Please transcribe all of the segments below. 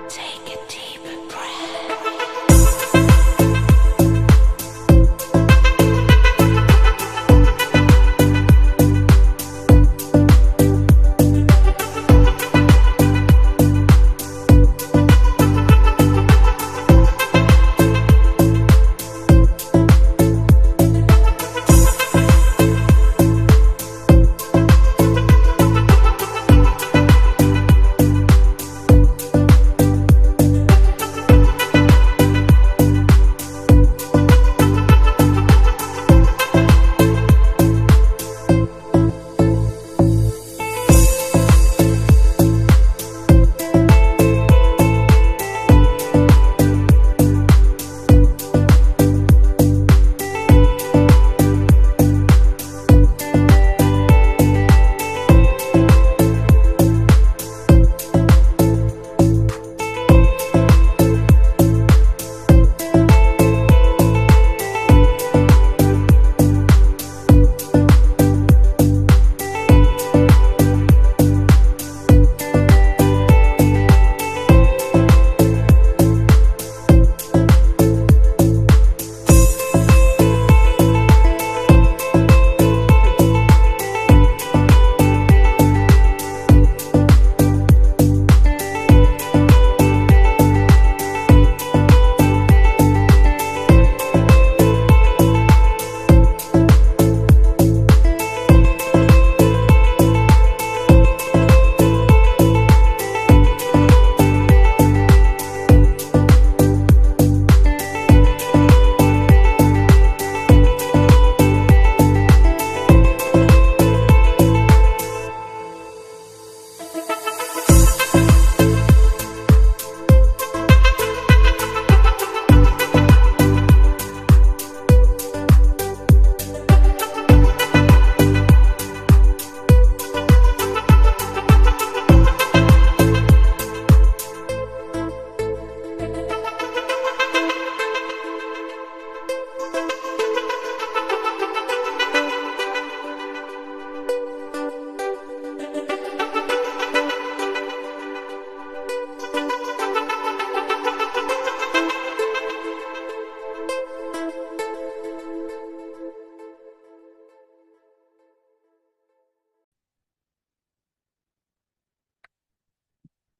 Take a deep breath.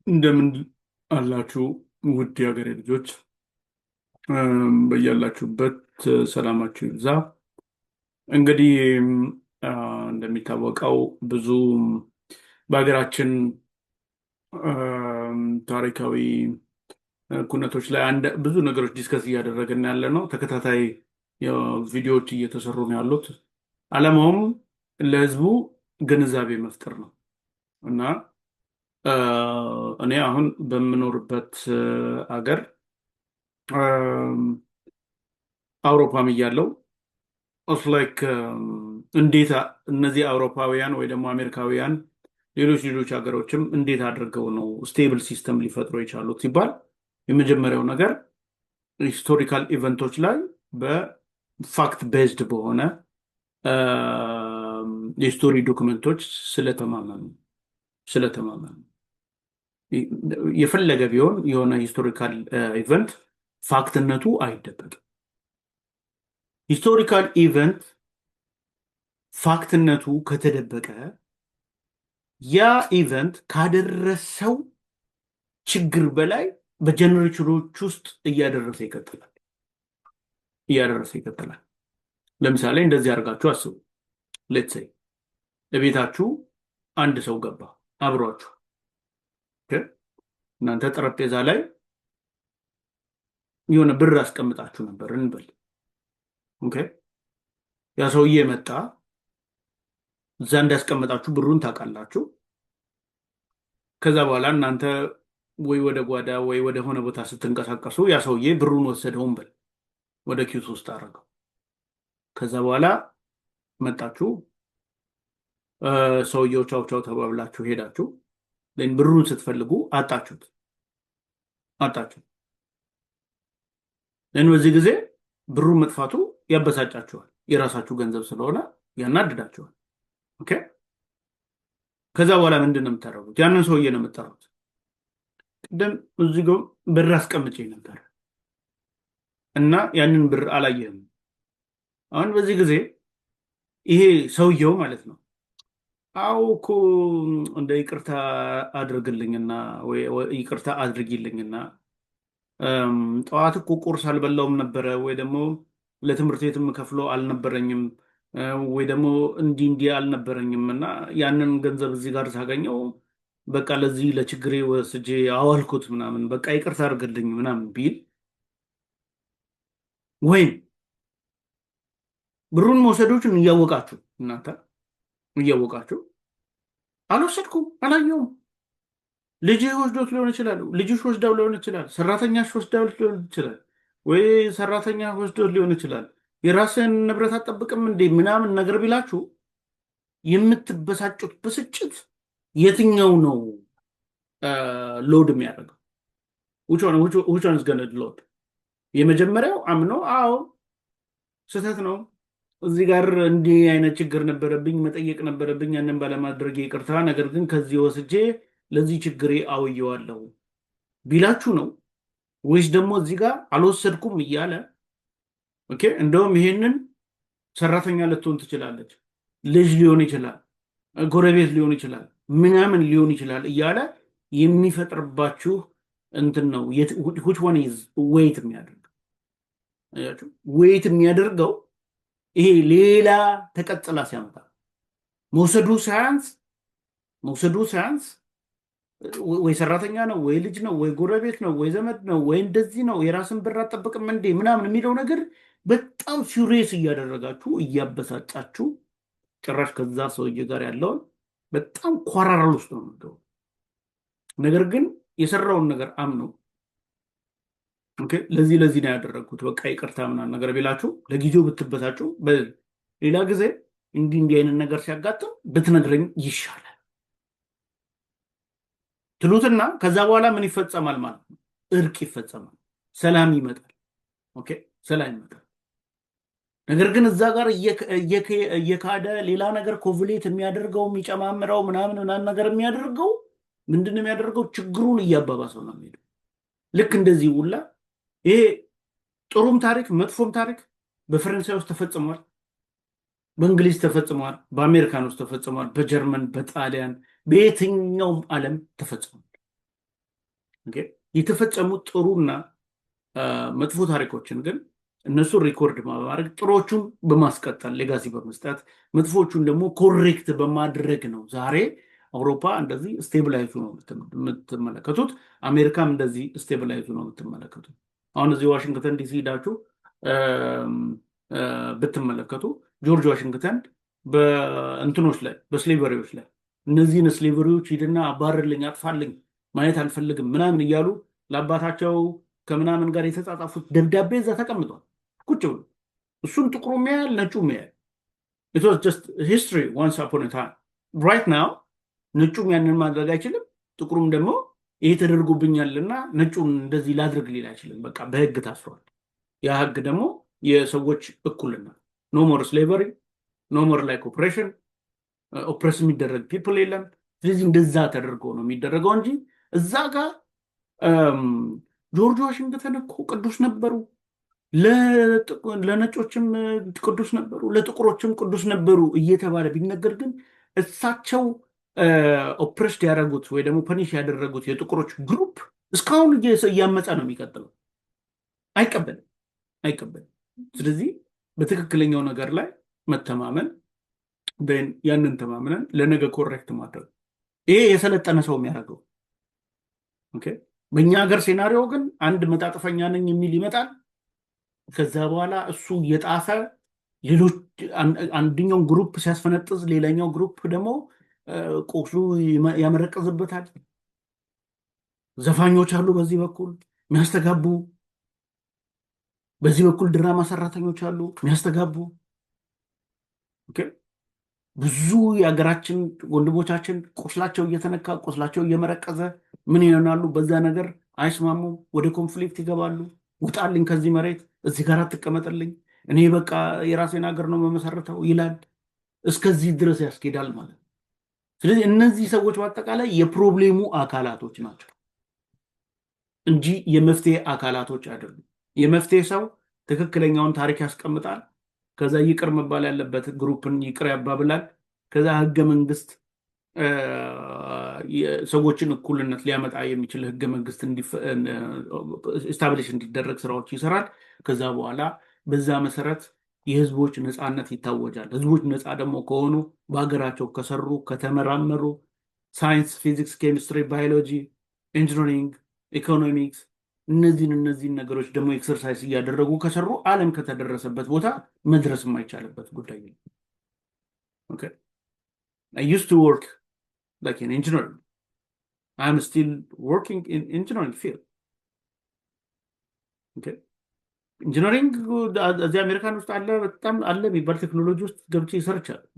እንደምን አላችሁ ውድ የሀገሬ ልጆች፣ በያላችሁበት ሰላማችሁ ይብዛ። እንግዲህ እንደሚታወቀው ብዙ በሀገራችን ታሪካዊ ኩነቶች ላይ አንድ ብዙ ነገሮች discuss እያደረግን ያለ ነው። ተከታታይ ቪዲዮዎች እየተሰሩ ነው ያሉት። ዓላማውም ለህዝቡ ግንዛቤ መፍጠር ነው እና እኔ አሁን በምኖርበት አገር አውሮፓም እያለው it's like እንዴት እነዚህ አውሮፓውያን ወይ ደግሞ አሜሪካውያን፣ ሌሎች ሌሎች ሀገሮችም እንዴት አድርገው ነው stable system ሊፈጥሩ የቻሉት ሲባል የመጀመሪያው ነገር historical event ኦች ላይ በ fact based በሆነ የ history document ኦች ስለተማመኑ የፈለገ ቢሆን የሆነ historical event fact ነቱ አይደበቅም። Historical event fact ነቱ ከተደበቀ ያ event ካደረሰው ችግር በላይ በጀኔሬሽኖች ውስጥ እያደረሰ ይቀጥላል። ለምሳሌ እንደዚህ አድርጋችሁ አስቡ። Let's say ለቤታችሁ አንድ ሰው ገባ አብሯችሁ። እናንተ ጠረጴዛ ላይ የሆነ ብር አስቀምጣችሁ ነበር እንበል። Okay፣ ያ ሰውዬ መጣ። እዛ እንዳስቀመጣችሁ ብሩን ታውቃላችሁ። ከዛ በኋላ እናንተ ወይ ወደ ጓዳ ወይ ወደ ሆነ ቦታ ስትንቀሳቀሱ ያ ሰውዬ ብሩን ወሰደውን በል፣ ወደ ኪሱ ውስጥ አደረገው። ከዛ በኋላ መጣችሁ፣ ሰውየው ቻው ቻው ተባብላችሁ ሄዳችሁ ብሩን ስትፈልጉ አጣችሁት አጣችሁት። Then በዚህ ጊዜ ብሩን መጥፋቱ ያበሳጫችኋል። የራሳችሁ ገንዘብ ስለሆነ ያናድዳችኋል። Okay፣ ከዛ በኋላ ምንድን ነው የምታደርጉት? ያንን ሰውዬ ነው የምትጠሩት። ቅድም እዚህ ጋር ብር አስቀምጬ ነበር እና ያንን ብር አላየህም። አሁን በዚህ ጊዜ ይሄ ሰውየው ማለት ነው፣ አው እኮ እንደ ይቅርታ አድርግልኝና ወይ ይቅርታ አድርጊልኝና ጠዋት እኮ ቁርስ አልበላውም ነበረ፣ ወይ ደግሞ ለትምህርት ቤት የምከፍለው አልነበረኝም፣ ወይ ደግሞ እንዲህ እንዲህ አልነበረኝም እና ያንን ገንዘብ እዚህ ጋር ሳገኘው በቃ ለዚህ ለችግሬ ወስጄ አዋልኩት ምናምን፣ በቃ ይቅርታ አድርግልኝ ምናምን ቢል፣ ወይም ብሩን መውሰዶችን እያወቃችሁ፣ እናንተ እያወቃችሁ አልወሰድኩም፣ አላየውም፣ ልጅህ ወስዶት ሊሆን ይችላል፣ ልጅሽ ወስዳው ሊሆን ይችላል፣ ሰራተኛሽ ወስዳው ሊሆን ይችላል፣ ወይ ሰራተኛ ወስዶት ሊሆን ይችላል። የራስህን ንብረት አትጠብቅም እንዴ ምናምን ነገር ቢላችሁ የምትበሳጩት ብስጭት የትኛው ነው load የሚያደርገው? Which one is gonna load? የመጀመሪያው አምኖ አዎ ስህተት ነው፣ እዚህ ጋር እንዲህ አይነት ችግር ነበረብኝ፣ መጠየቅ ነበረብኝ፣ ያንን ባለማድረግ ይቅርታ፣ ነገር ግን ከዚህ ወስጄ ለዚህ ችግሬ አውየዋለሁ ቢላችሁ ነው ወይስ ደግሞ እዚህ ጋር አልወሰድኩም እያለ፣ okay፣ እንደውም ይሄንን ሰራተኛ ልትሆን ትችላለች፣ ልጅ ሊሆን ይችላል፣ ጎረቤት ሊሆን ይችላል፣ ምናምን ሊሆን ይችላል እያለ የሚፈጥርባችሁ እንትን ነው? Which one is weight የሚያደርገው? አያችሁ፣ weight የሚያደርገው ይሄ ሌላ ተቀጽላ ሲያመጣ፣ መውሰዱ ሳያንስ ወይ ሰራተኛ ነው፣ ወይ ልጅ ነው፣ ወይ ጎረቤት ነው፣ ወይ ዘመድ ነው፣ ወይ እንደዚህ ነው፣ የራስን ብር አጠብቅም እንዴ ምናምን የሚለው ነገር በጣም furious እያደረጋችሁ፣ እያበሳጫችሁ፣ ጭራሽ ከዛ ሰውዬ ጋር ያለውን በጣም quarrel ውስጥ ነው የምትገቡት። ነገር ግን የሰራውን ነገር አምኖ okay፣ ለዚህ ለዚህ ነው ያደረግኩት፣ በቃ ይቅርታ ምናምን ነገር ቢላችሁ ለጊዜው ብትበሳጩ ሌላ ጊዜ እንዲህ እንዲህ አይነት ነገር ሲያጋጥም ብትነግረኝ ይሻላል ትሉትና ከዛ በኋላ ምን ይፈጸማል ማለት ነው? እርቅ ይፈጸማል፣ ሰላም ይመጣል። Okay፣ ሰላም ይመጣል። ነገር ግን እዛ ጋር እየካደ ሌላ ነገር ኮቭሌት የሚያደርገው፣ የሚጨማምረው ምናምን ምናምን ነገር የሚያደርገው ምንድን ነው የሚያደርገው? ችግሩን እያባባሰው ነው የሚሄደው። ልክ እንደዚህ ሁላ ይሄ ጥሩም ታሪክ መጥፎም ታሪክ በፈረንሳይ ውስጥ ተፈጽሟል፣ በእንግሊዝ ተፈጽሟል፣ በአሜሪካን ውስጥ ተፈጽሟል፣ በጀርመን፣ በጣሊያን፣ በየትኛውም ዓለም ተፈጽሟል። የተፈጸሙ ጥሩና መጥፎ ታሪኮችን ግን እነሱ record በማድረግ፣ ጥሮቹን በማስቀጠል legacy በመስጠት፣ መጥፎቹን ደግሞ correct በማድረግ ነው ዛሬ አውሮፓ እንደዚህ stabilize ሆኖ የምትመለከቱት። አሜሪካም እንደዚህ stabilize ሆኖ የምትመለከቱት። አሁን እዚህ ዋሽንግተን ዲሲ ሄዳችሁ ብትመለከቱ ጆርጅ ዋሽንግተን በእንትኖች ላይ፣ በ slavery ዎች ላይ እነዚህን slavery ዎች ሂድና አባርልኝ፣ አጥፋልኝ፣ ማየት አልፈልግም ምናምን እያሉ ለአባታቸው ከምናምን ጋር የተጻጻፉት ደብዳቤ እዛ ተቀምጧል ቁጭ ብሎ። እሱን ጥቁሩ ያያል፣ ነጩ ያያል። It was just history once upon a time. Right now ነጩም ያንን ማድረግ አይችልም፣ ጥቁሩም ደግሞ ይሄ ተደርጎብኛልና ነጩን እንደዚህ ላድርግ ሊል አይችልም። በቃ በህግ ታስሯል። ያ ህግ ደግሞ የሰዎች እኩልነት፣ no more slavery፣ no more like oppression፣ oppress የሚደረግ people የለም። ስለዚህ እንደዛ ተደርጎ ነው የሚደረገው እንጂ እዛ ጋር ጆርጅ ዋሽንግተን እኮ ቅዱስ ነበሩ፣ ለነጮችም ቅዱስ ነበሩ፣ ለጥቁሮችም ቅዱስ ነበሩ እየተባለ ቢነገር ግን እሳቸው oppressed ያደረጉት ወይ ደግሞ punish ያደረጉት የጥቁሮች group እስካሁን እያመፀ ነው የሚቀጥለው። አይቀበልም፣ አይቀበልም። ስለዚህ በትክክለኛው ነገር ላይ መተማመን፣ ያንን ተማምነን ለነገ correct ማድረግ፣ ይሄ የሰለጠነ ሰው የሚያደርገው። Okay፣ በእኛ ሀገር scenario ግን አንድ መጣጥፈኛ ነኝ የሚል ይመጣል። ከዛ በኋላ እሱ እየጣፈ ሌሎች አንደኛው group ሲያስፈነጥዝ ሌላኛው group ደግሞ ቁስሉ ያመረቅዝበታል። ዘፋኞች አሉ በዚህ በኩል የሚያስተጋቡ፣ በዚህ በኩል ድራማ ሰራተኞች አሉ የሚያስተጋቡ። Okay፣ ብዙ የሀገራችን ወንድሞቻችን ቁስላቸው እየተነካ፣ ቁስላቸው እየመረቀዘ ምን ይሆናሉ? በዛ ነገር አይስማሙም፣ ወደ conflict ይገባሉ። ውጣልኝ ከዚህ መሬት፣ እዚህ ጋር አትቀመጥልኝ፣ እኔ በቃ የራሴን ሀገር ነው የምመሰርተው ይላል። እስከዚህ ድረስ ያስኬዳል ማለት ነው። ስለዚህ እነዚህ ሰዎች በአጠቃላይ የ problem ኡ አካላቶች ናቸው እንጂ የመፍትሄ አካላቶች አይደሉም። የመፍትሄ ሰው ትክክለኛውን ታሪክ ያስቀምጣል። ከዛ ይቅር መባል ያለበት group ን ይቅር ያባብላል። ከዛ ህገ መንግስት፣ ሰዎችን እኩልነት ሊያመጣ የሚችል ህገ መንግስት establish እንዲደረግ ስራዎች ይሰራል። ከዛ በኋላ በዛ መሰረት የህዝቦች ነፃነት ይታወጃል። ህዝቦች ነፃ ደግሞ ከሆኑ፣ በሀገራቸው ከሰሩ፣ ከተመራመሩ፣ ሳይንስ፣ ፊዚክስ፣ ኬሚስትሪ፣ ባዮሎጂ፣ engineering፣ economics እነዚህን ነገሮች ደግሞ exercise እያደረጉ ከሰሩ ዓለም ከተደረሰበት ቦታ መድረስ የማይቻልበት ጉዳይ ነው። Okay, I used to work like an engineer. I'm still working in engineering field. Okay. Engineering እዚህ አሜሪካን ውስጥ አለ፣ በጣም አለ የሚባል ቴክኖሎጂ ውስጥ ገብቼ ሰርቻለሁ።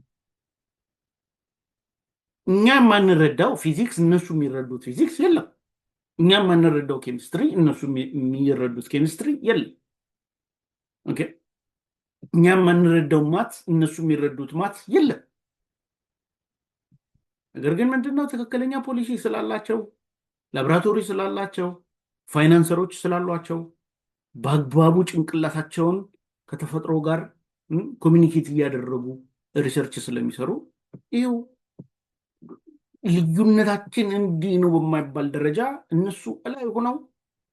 እኛ የማንረዳው ፊዚክስ እነሱ የሚረዱት ፊዚክስ የለም። እኛ የማንረዳው ኬሚስትሪ እነሱ የሚረዱት ኬሚስትሪ የለም። Okay፣ እኛ የማንረዳው math እነሱ የሚረዱት math የለም። ነገር ግን ምንድነው፣ ትክክለኛ ፖሊሲ ስላላቸው፣ ላቦራቶሪ ስላላቸው፣ financer ኦች ስላሏቸው፣ በአግባቡ ጭንቅላታቸውን ከተፈጥሮ ጋር communicate እያደረጉ research ስለሚሰሩ ይኸው ልዩነታችን እንዲህ ነው በማይባል ደረጃ እነሱ እላይ ሆነው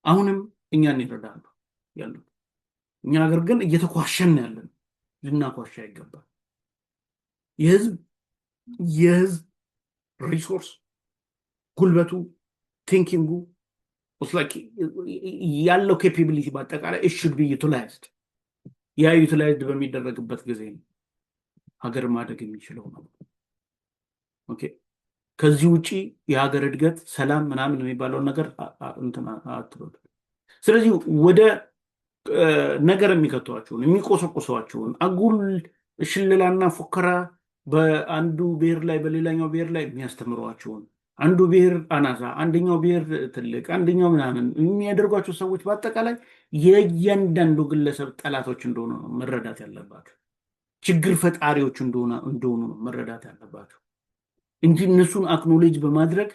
አሁንም እኛን ይረዳሉ ያሉት። እኛ ሀገር ግን እየተኳሸን ያለን፣ ልናኳሻ ይገባል። የህዝብ resource፣ ጉልበቱ፣ thinking ኡ ያለው capability በአጠቃላይ should be utilized። ያ utilized በሚደረግበት ጊዜ ነው ሀገር ማደግ የሚችለው ነው። Okay፣ ከዚህ ውጪ የሀገር እድገት፣ ሰላም ምናምን የሚባለውን ነገር እንትን አትበሉ። ስለዚህ ወደ ነገር የሚከቷችሁን፣ የሚቆሰቁሷችሁን፣ አጉል ሽለላና ፉከራ በአንዱ ብሔር ላይ በሌላኛው ብሔር ላይ የሚያስተምሯችሁን፣ አንዱ ብሔር አናሳ፣ አንደኛው ብሔር ትልቅ፣ አንደኛው ምናምን የሚያደርጓቸው ሰዎች በአጠቃላይ የእያንዳንዱ ግለሰብ ጠላቶች እንደሆኑ ነው መረዳት ያለባቸው። ችግር ፈጣሪዎች እንደሆኑ ነው መረዳት ያለባቸው እንጂ እነሱን acknowledge በማድረግ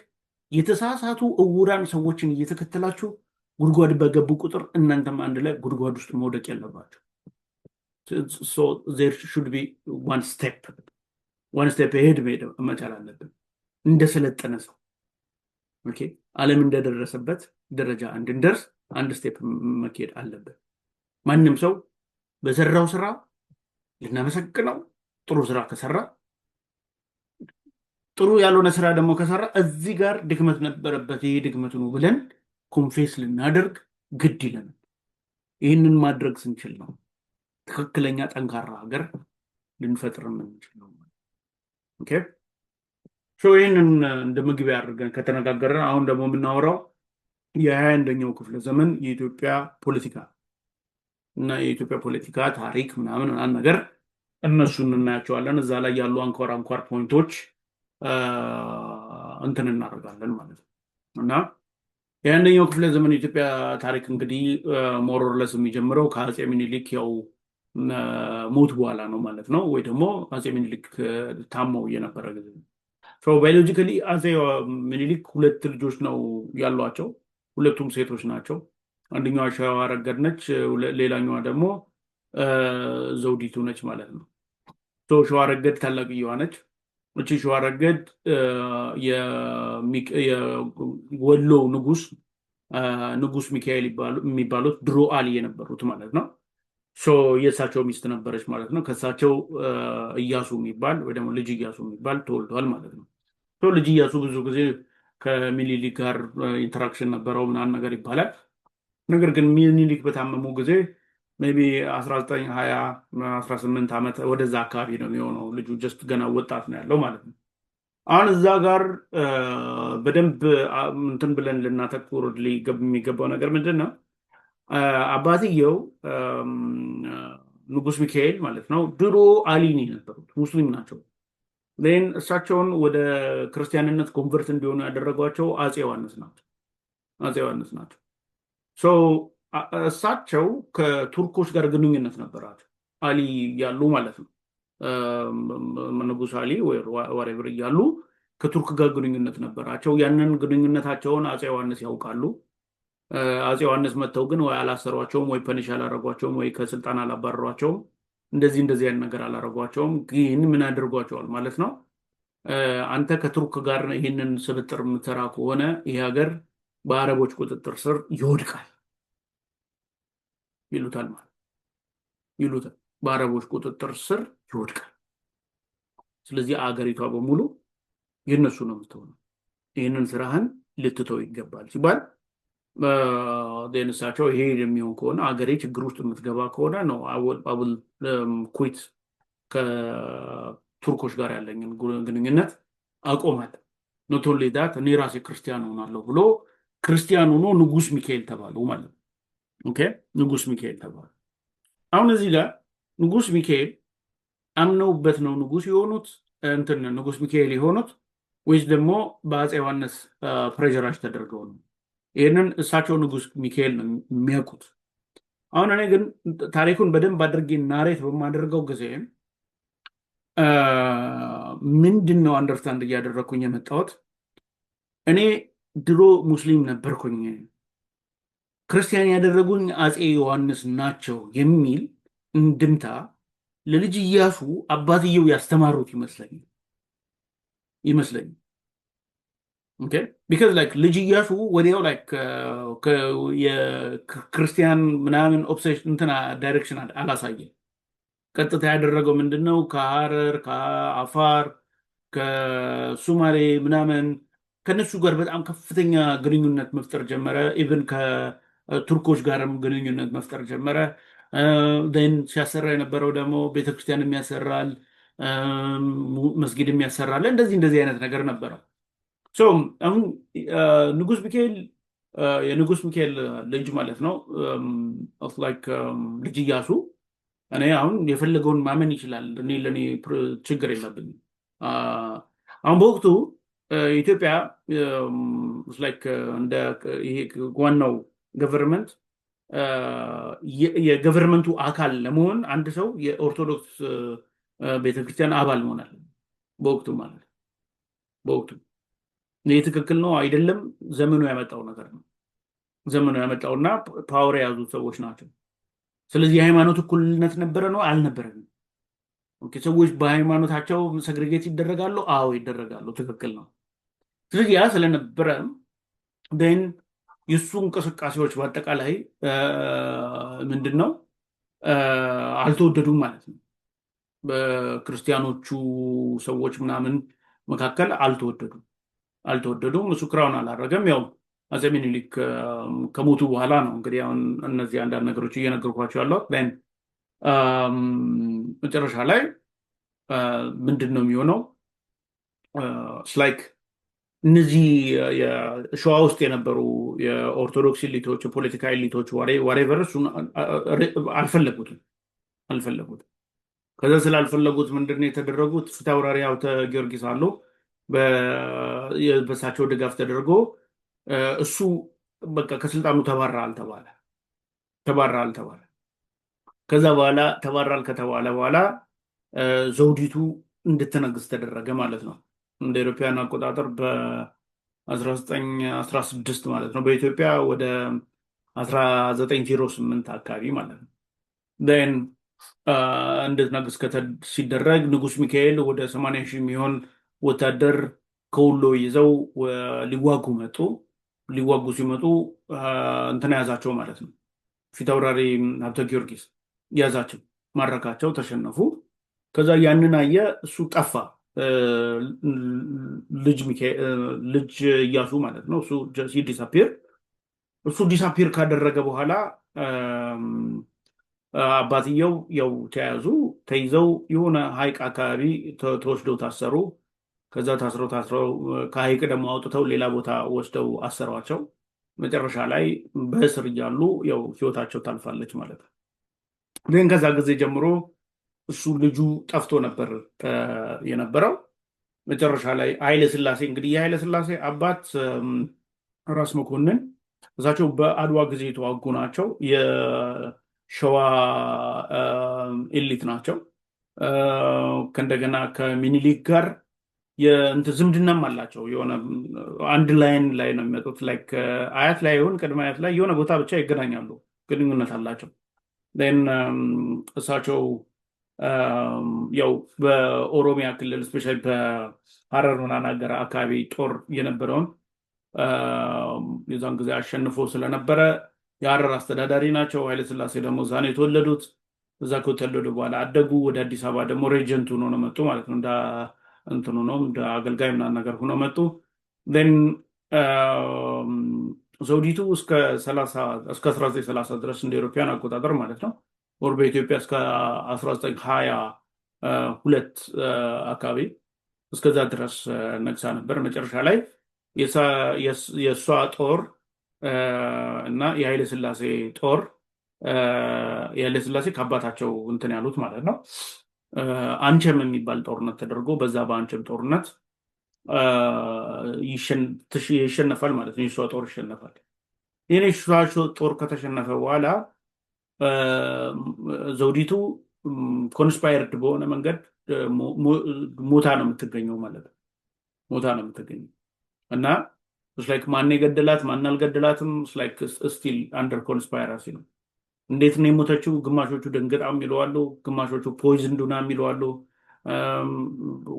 የተሳሳቱ እውራን ሰዎችን እየተከተላችሁ ጉድጓድ በገቡ ቁጥር እናንተም አንድ ላይ ጉድጓድ ውስጥ መውደቅ ያለባቸው። There should be one step ahead መሄድ መቻል አለብን። እንደሰለጠነ ሰው፣ okay፣ ዓለም እንደደረሰበት ደረጃ እንድንደርስ አንድ step መኬድ አለብን። ማንም ሰው በሰራው ስራ ልናመሰግነው፣ ጥሩ ስራ ከሰራ፣ ጥሩ ያልሆነ ስራ ደግሞ ከሰራ እዚህ ጋር ድክመት ነበረበት፣ ይሄ ድክመቱ ነው ብለን confess ልናደርግ ግድ ይለናል። ይህንን ማድረግ ስንችል ነው ትክክለኛ ጠንካራ ሀገር ልንፈጥር የምንችለው። Okay፣ so ይህንን እንደ መግቢያ አድርገን ከተነጋገርን አሁን ደግሞ የምናወራው የ21ኛው ክፍለ ዘመን የኢትዮጵያ ፖለቲካ እና የኢትዮጵያ ፖለቲካ ታሪክ ምናምን ምናምን ነገር እነሱን እናያቸዋለን። እዛ ላይ ያሉ አንኳር አንኳር point ኦች እንትን እናደርጋለን ማለት ነው። እና የ21ኛው ክፍለ ዘመን የኢትዮጵያ ታሪክ እንግዲህ more or less የሚጀምረው ከአፄ ሚኒሊክ ያው ሞት በኋላ ነው ማለት ነው። ወይ ደግሞ አፄ ሚኒሊክ ታመው የነበረ ጊዜ ነው። Biologically አፄ ሚኒሊክ ሁለት ልጆች ነው ያሏቸው። ሁለቱም ሴቶች ናቸው። አንደኛዋ ሸዋረገድ ነች፣ ሌላኛዋ ደግሞ ዘውዲቱ ነች ማለት ነው። ሸዋረገድ ታላቅየዋ ነች። እቺ ሸዋረገድ የወሎ ንጉስ፣ ንጉስ ሚካኤል የሚባሉት ድሮ አሊ የነበሩት ማለት ነው። የእሳቸው ሚስት ነበረች ማለት ነው። ከእሳቸው እያሱ የሚባል ወይ ደግሞ ልጅ እያሱ የሚባል ተወልዷል ማለት ነው። ልጅ እያሱ ብዙ ጊዜ ከሚኒሊክ ጋር interaction ነበረው ምናምን ነገር ይባላል። ነገር ግን ሚኒሊክ በታመሙ ጊዜ Maybe 19፣ 20፣ 18 ዓመት ወደዛ አካባቢ ነው የሚሆነው። ልጁ just ገና ወጣት ነው ያለው ማለት ነው። አሁን እዛ ጋር በደንብ እንትን ብለን ልናተኩር የሚገባው ነገር ምንድን ነው? አባትየው ንጉስ ሚካኤል ማለት ነው ድሮ አሊኒ የነበሩት ሙስሊም ናቸው። Then እሳቸውን ወደ ክርስቲያንነት convert እንዲሆኑ ያደረጓቸው አፄ ዮሐንስ ናቸው። አፄ ዮሐንስ ናቸው። So እሳቸው ከቱርኮች ጋር ግንኙነት ነበራቸው፣ አሊ እያሉ ማለት ነው። ንጉስ አሊ whatever እያሉ ከቱርክ ጋር ግንኙነት ነበራቸው። ያንን ግንኙነታቸውን አፄ ዮሐንስ ያውቃሉ። አፄ ዮሐንስ መጥተው ግን ወይ አላሰሯቸውም፣ ወይ punish አላረጓቸውም፣ ወይ ከስልጣን አላባረሯቸውም። እንደዚህ እንደዚህ አይነት ነገር አላረጓቸውም። ግን ምን አድርጓቸዋል ማለት ነው? አንተ ከቱርክ ጋር ይህንን ስብጥር የምትሰራ ከሆነ ይህ ሀገር በአረቦች ቁጥጥር ስር ይወድቃል ይሉታል ማለት ይሉታል። በአረቦች ቁጥጥር ስር ይወድቃል። ስለዚህ አገሪቷ በሙሉ የነሱ ነው የምትሆነው። ይህንን ስራህን ልትተው ይገባል ሲባል እሳቸው ይሄ የሚሆን ከሆነ፣ አገሬ ችግር ውስጥ የምትገባ ከሆነ ነው I will quit፣ ከቱርኮች ጋር ያለኝን ግንኙነት አቆማለሁ። Not only that፣ እኔ ራሴ ክርስቲያን ሆናለሁ ብሎ ክርስቲያን ሆኖ ንጉስ ሚካኤል ተባሉ ማለት ነው። Okay፣ ንጉስ ሚካኤል ተባሉ። አሁን እዚህ ጋር ንጉስ ሚካኤል አምነውበት ነው ንጉስ የሆኑት፣ እንትን ንጉስ ሚካኤል የሆኑት ወይስ ደግሞ በአፄ ዮሐንስ pressurize ተደርገው ነው? ይህንን እሳቸው ንጉስ ሚካኤል ነው የሚያውቁት። አሁን እኔ ግን ታሪኩን በደንብ አድርጌ narrate በማደርገው ጊዜ ምንድን ነው understand እያደረግኩኝ የመጣሁት? እኔ ድሮ ሙስሊም ነበርኩኝ፣ ክርስቲያን ያደረጉኝ አፄ ዮሐንስ ናቸው የሚል እንድምታ ለልጅ ኢያሱ አባትየው ያስተማሩት ይመስለኛል። Because like ልጅ ኢያሱ ወዲያው like የክርስቲያን ምናምን obsession እንትና direction አላሳየም። ቀጥታ ያደረገው ምንድን ነው? ከሐረር፣ ከአፋር፣ ከሱማሌ ምናምን ከነሱ ጋር በጣም ከፍተኛ ግንኙነት መፍጠር ጀመረ። Even ከቱርኮች ጋርም ግንኙነት መፍጠር ጀመረ። Then ሲያሰራ የነበረው ደግሞ ቤተክርስቲያንም ያሰራል፣ መስጊድም ያሰራል። እንደዚህ እንደዚህ አይነት ነገር ነበረው። አሁን ንጉስ ሚካኤል፣ የንጉስ ሚካኤል ልጅ ማለት ነው፣ like ልጅ ኢያሱ፣ እኔ አሁን የፈለገውን ማመን ይችላል። እኔ ለእኔ ችግር የለብኝም። አሁን በወቅቱ ኢትዮጵያ like እንደ ይሄ ዋናው government፣ የ government ኡ አካል ለመሆን አንድ ሰው የኦርቶዶክስ ቤተክርስቲያን አባል መሆን አለበት። በወቅቱ ማለት በወቅቱ ይህ ትክክል ነው አይደለም፣ ዘመኑ ያመጣው ነገር ነው። ዘመኑ ያመጣውና power የያዙት ሰዎች ናቸው። ስለዚህ የሃይማኖት እኩልነት ነበረ ነው አልነበረም? Okay፣ ሰዎች በሃይማኖታቸው segregate ይደረጋሉ? አዎ ይደረጋሉ። ትክክል ነው። ስለዚህ ያ ስለነበረ then የእሱ እንቅስቃሴዎች በአጠቃላይ ምንድን ነው አልተወደዱም ማለት ነው። በክርስቲያኖቹ ሰዎች ምናምን መካከል አልተወደዱም። እሱ crown አላረገም። ያው አፄ ሚኒሊክ ከሞቱ በኋላ ነው እንግዲህ አሁን እነዚህ አንዳንድ ነገሮች እየነገርኳቸው ያለው። መጨረሻ ላይ ምንድን ነው የሚሆነው? Like እነዚህ ሸዋ ውስጥ የነበሩ የኦርቶዶክስ elite ኦች፣ የፖለቲካ elite ኦች whatever እሱን አልፈለጉትም። ከዛ ስላልፈለጉት ምንድን ነው የተደረጉት? ፊታውራሪ ሀብተ ጊዮርጊስ አሉ። በሳቸው ድጋፍ ተደርጎ እሱ በቃ ከስልጣኑ ተባራል ተባለ። ከዛ በኋላ ተባራል ከተባለ በኋላ ዘውዲቱ እንድትነግስ ተደረገ ማለት ነው። እንደ አውሮፓውያን አቆጣጠር በ1916 ማለት ነው። በኢትዮጵያ ወደ 1908 አካባቢ ማለት ነው። Then እንድትነግስ ሲደረግ ንጉስ ሚካኤል ወደ 80 ሺህ የሚሆን ወታደር ከወሎ ይዘው ሊዋጉ መጡ። ሊዋጉ ሲመጡ እንትን ያዛቸው ማለት ነው። ፊታውራሪ ሀብተ ጊዮርጊስ ያዛቸው፣ ማረካቸው፣ ተሸነፉ። ከዛ ያንን አየ፣ እሱ ጠፋ። ልጅ እያሱ ማለት ነው። እሱ disappear፣ እሱ disappear ካደረገ በኋላ አባትየው ያው ተያዙ። ተይዘው የሆነ ሐይቅ አካባቢ ተወስደው ታሰሩ። ከዛ ታስረው ታስረው ከሐይቅ ደግሞ አውጥተው ሌላ ቦታ ወስደው አሰሯቸው። መጨረሻ ላይ በእስር እያሉ ያው ህይወታቸው ታልፋለች ማለት ነው። ግን ከዛ ጊዜ ጀምሮ እሱ ልጁ ጠፍቶ ነበር የነበረው። መጨረሻ ላይ ኃይለ ሥላሴ፣ እንግዲህ የኃይለ ሥላሴ አባት ራስ መኮንን፣ እሳቸው በአድዋ ጊዜ የተዋጉ ናቸው። የሸዋ elite ናቸው። ከእንደገና ከሚኒሊክ ጋር የእንትን ዝምድናም አላቸው። የሆነ አንድ line ላይ ነው የሚመጡት። Like አያት ላይ ይሁን ቅድመ አያት ላይ የሆነ ቦታ ብቻ ይገናኛሉ፣ ግንኙነት አላቸው። Then እሳቸው ያው በኦሮሚያ ክልል፣ especially በሀረር ምናምን ሀገር አካባቢ ጦር የነበረውን የዛን ጊዜ አሸንፎ ስለነበረ የሀረር አስተዳዳሪ ናቸው። ኃይለስላሴ ደግሞ እዛ ነው የተወለዱት። እዛ ከተወለዱ በኋላ አደጉ። ወደ አዲስ አበባ ደግሞ regent ሆኖ ነው መጡ ማለት ነው። እንደ እንትኑ ነው፣ እንደ አገልጋይ ምናምን ነገር ሆኖ መጡ። Then ዘውዲቱ እስከ 1930 ድረስ እንደ European አቆጣጠር ማለት ነው፣ or በኢትዮጵያ እስከ 1922 አካባቢ እስከዛ ድረስ ነግሳ ነበር። መጨረሻ ላይ የእሷ ጦር እና የኃይለ ስላሴ ጦር፣ የኃይለ ስላሴ ከአባታቸው እንትን ያሉት ማለት ነው፣ አንቸም የሚባል ጦርነት ተደርጎ በዛ በአንቸም ጦርነት ይሸነፋል ማለት ነው። የእሷ ጦር ይሸነፋል። ይህን የእሷ ጦር ከተሸነፈ በኋላ ዘውዲቱ conspired በሆነ መንገድ ሞታ ነው የምትገኘው ማለት ነው። ሞታ ነው የምትገኘው እና like ማን የገደላት ማን አልገደላትም like still under conspiracy ነው። እንዴት ነው የሞተችው? ግማሾቹ ደንግጣ የሚሉ አሉ፣ ግማሾቹ poison ዱና የሚሉ አሉ።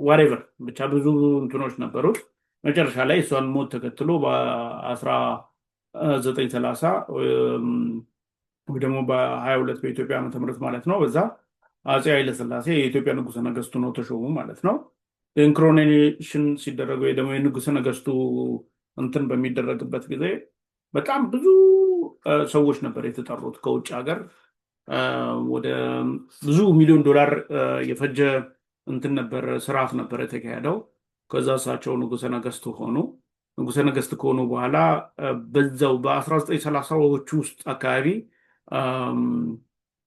Whatever፣ ብቻ ብዙ እንትኖች ነበሩት። መጨረሻ ላይ እሷን ሞት ተከትሎ በ1930 ወይ ደግሞ በ22 በኢትዮጵያ ዓመተ ምህረት ማለት ነው፣ በዛ አፄ ኃይለሥላሴ የኢትዮጵያ ንጉሠ ነገስቱ ነው ተሾሙ ማለት ነው። Coronation ሲደረግ ወይ ደግሞ የንጉሠ ነገስቱ እንትን በሚደረግበት ጊዜ በጣም ብዙ ሰዎች ነበር የተጠሩት ከውጭ ሀገር። ወደ ብዙ ሚሊዮን ዶላር የፈጀ እንትን ነበር፣ ስርዓት ነበር የተካሄደው። ከዛ እሳቸው ንጉሠ ነገስት ሆኑ። ንጉሠ ነገስት ከሆኑ በኋላ በዛው በ1930ዎቹ ውስጥ አካባቢ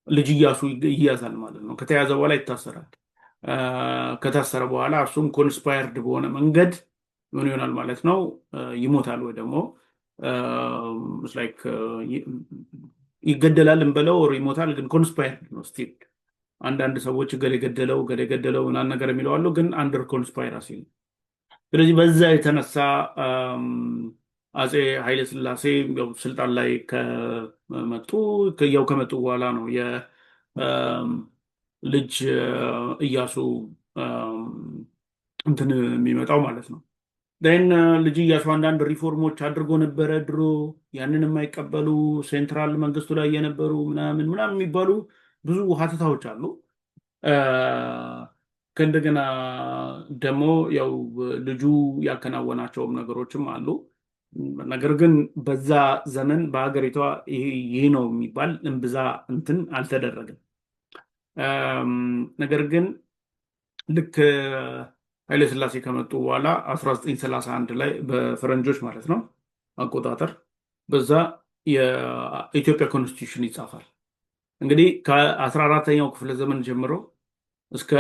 ልጅ እያሱ ይያዛል ማለት ነው። ከተያዘ በኋላ ይታሰራል። ከታሰረ በኋላ እሱም conspired በሆነ መንገድ ምን ይሆናል ማለት ነው? ይሞታል ወይ ደግሞ like ይገደላል እንበለው or ይሞታል። ግን conspired ነው still። አንዳንድ ሰዎች እገሌ ገደለው፣ እገሌ ገደለው ምናምን ነገር የሚለው አሉ። ግን under conspiracy ነው። ስለዚህ በዛ የተነሳ አፄ ኃይለ ሥላሴ ያው ስልጣን ላይ ከመጡ፣ ያው ከመጡ በኋላ ነው የልጅ እያሱ እንትን የሚመጣው ማለት ነው። Then ልጅ እያሱ አንዳንድ ሪፎርሞች አድርጎ ነበረ ድሮ። ያንን የማይቀበሉ central መንግስቱ ላይ የነበሩ ምናምን ምናምን የሚባሉ ብዙ ሀተታዎች አሉ። ከእንደገና ደግሞ ያው ልጁ ያከናወናቸውም ነገሮችም አሉ። ነገር ግን በዛ ዘመን በሀገሪቷ ይህ ነው የሚባል እምብዛ እንትን አልተደረገም። ነገር ግን ልክ ኃይለሥላሴ ከመጡ በኋላ 1931 ላይ በፈረንጆች ማለት ነው አቆጣጠር፣ በዛ የኢትዮጵያ constitution ይጻፋል። እንግዲህ ከ14ኛው ክፍለ ዘመን ጀምሮ እስከ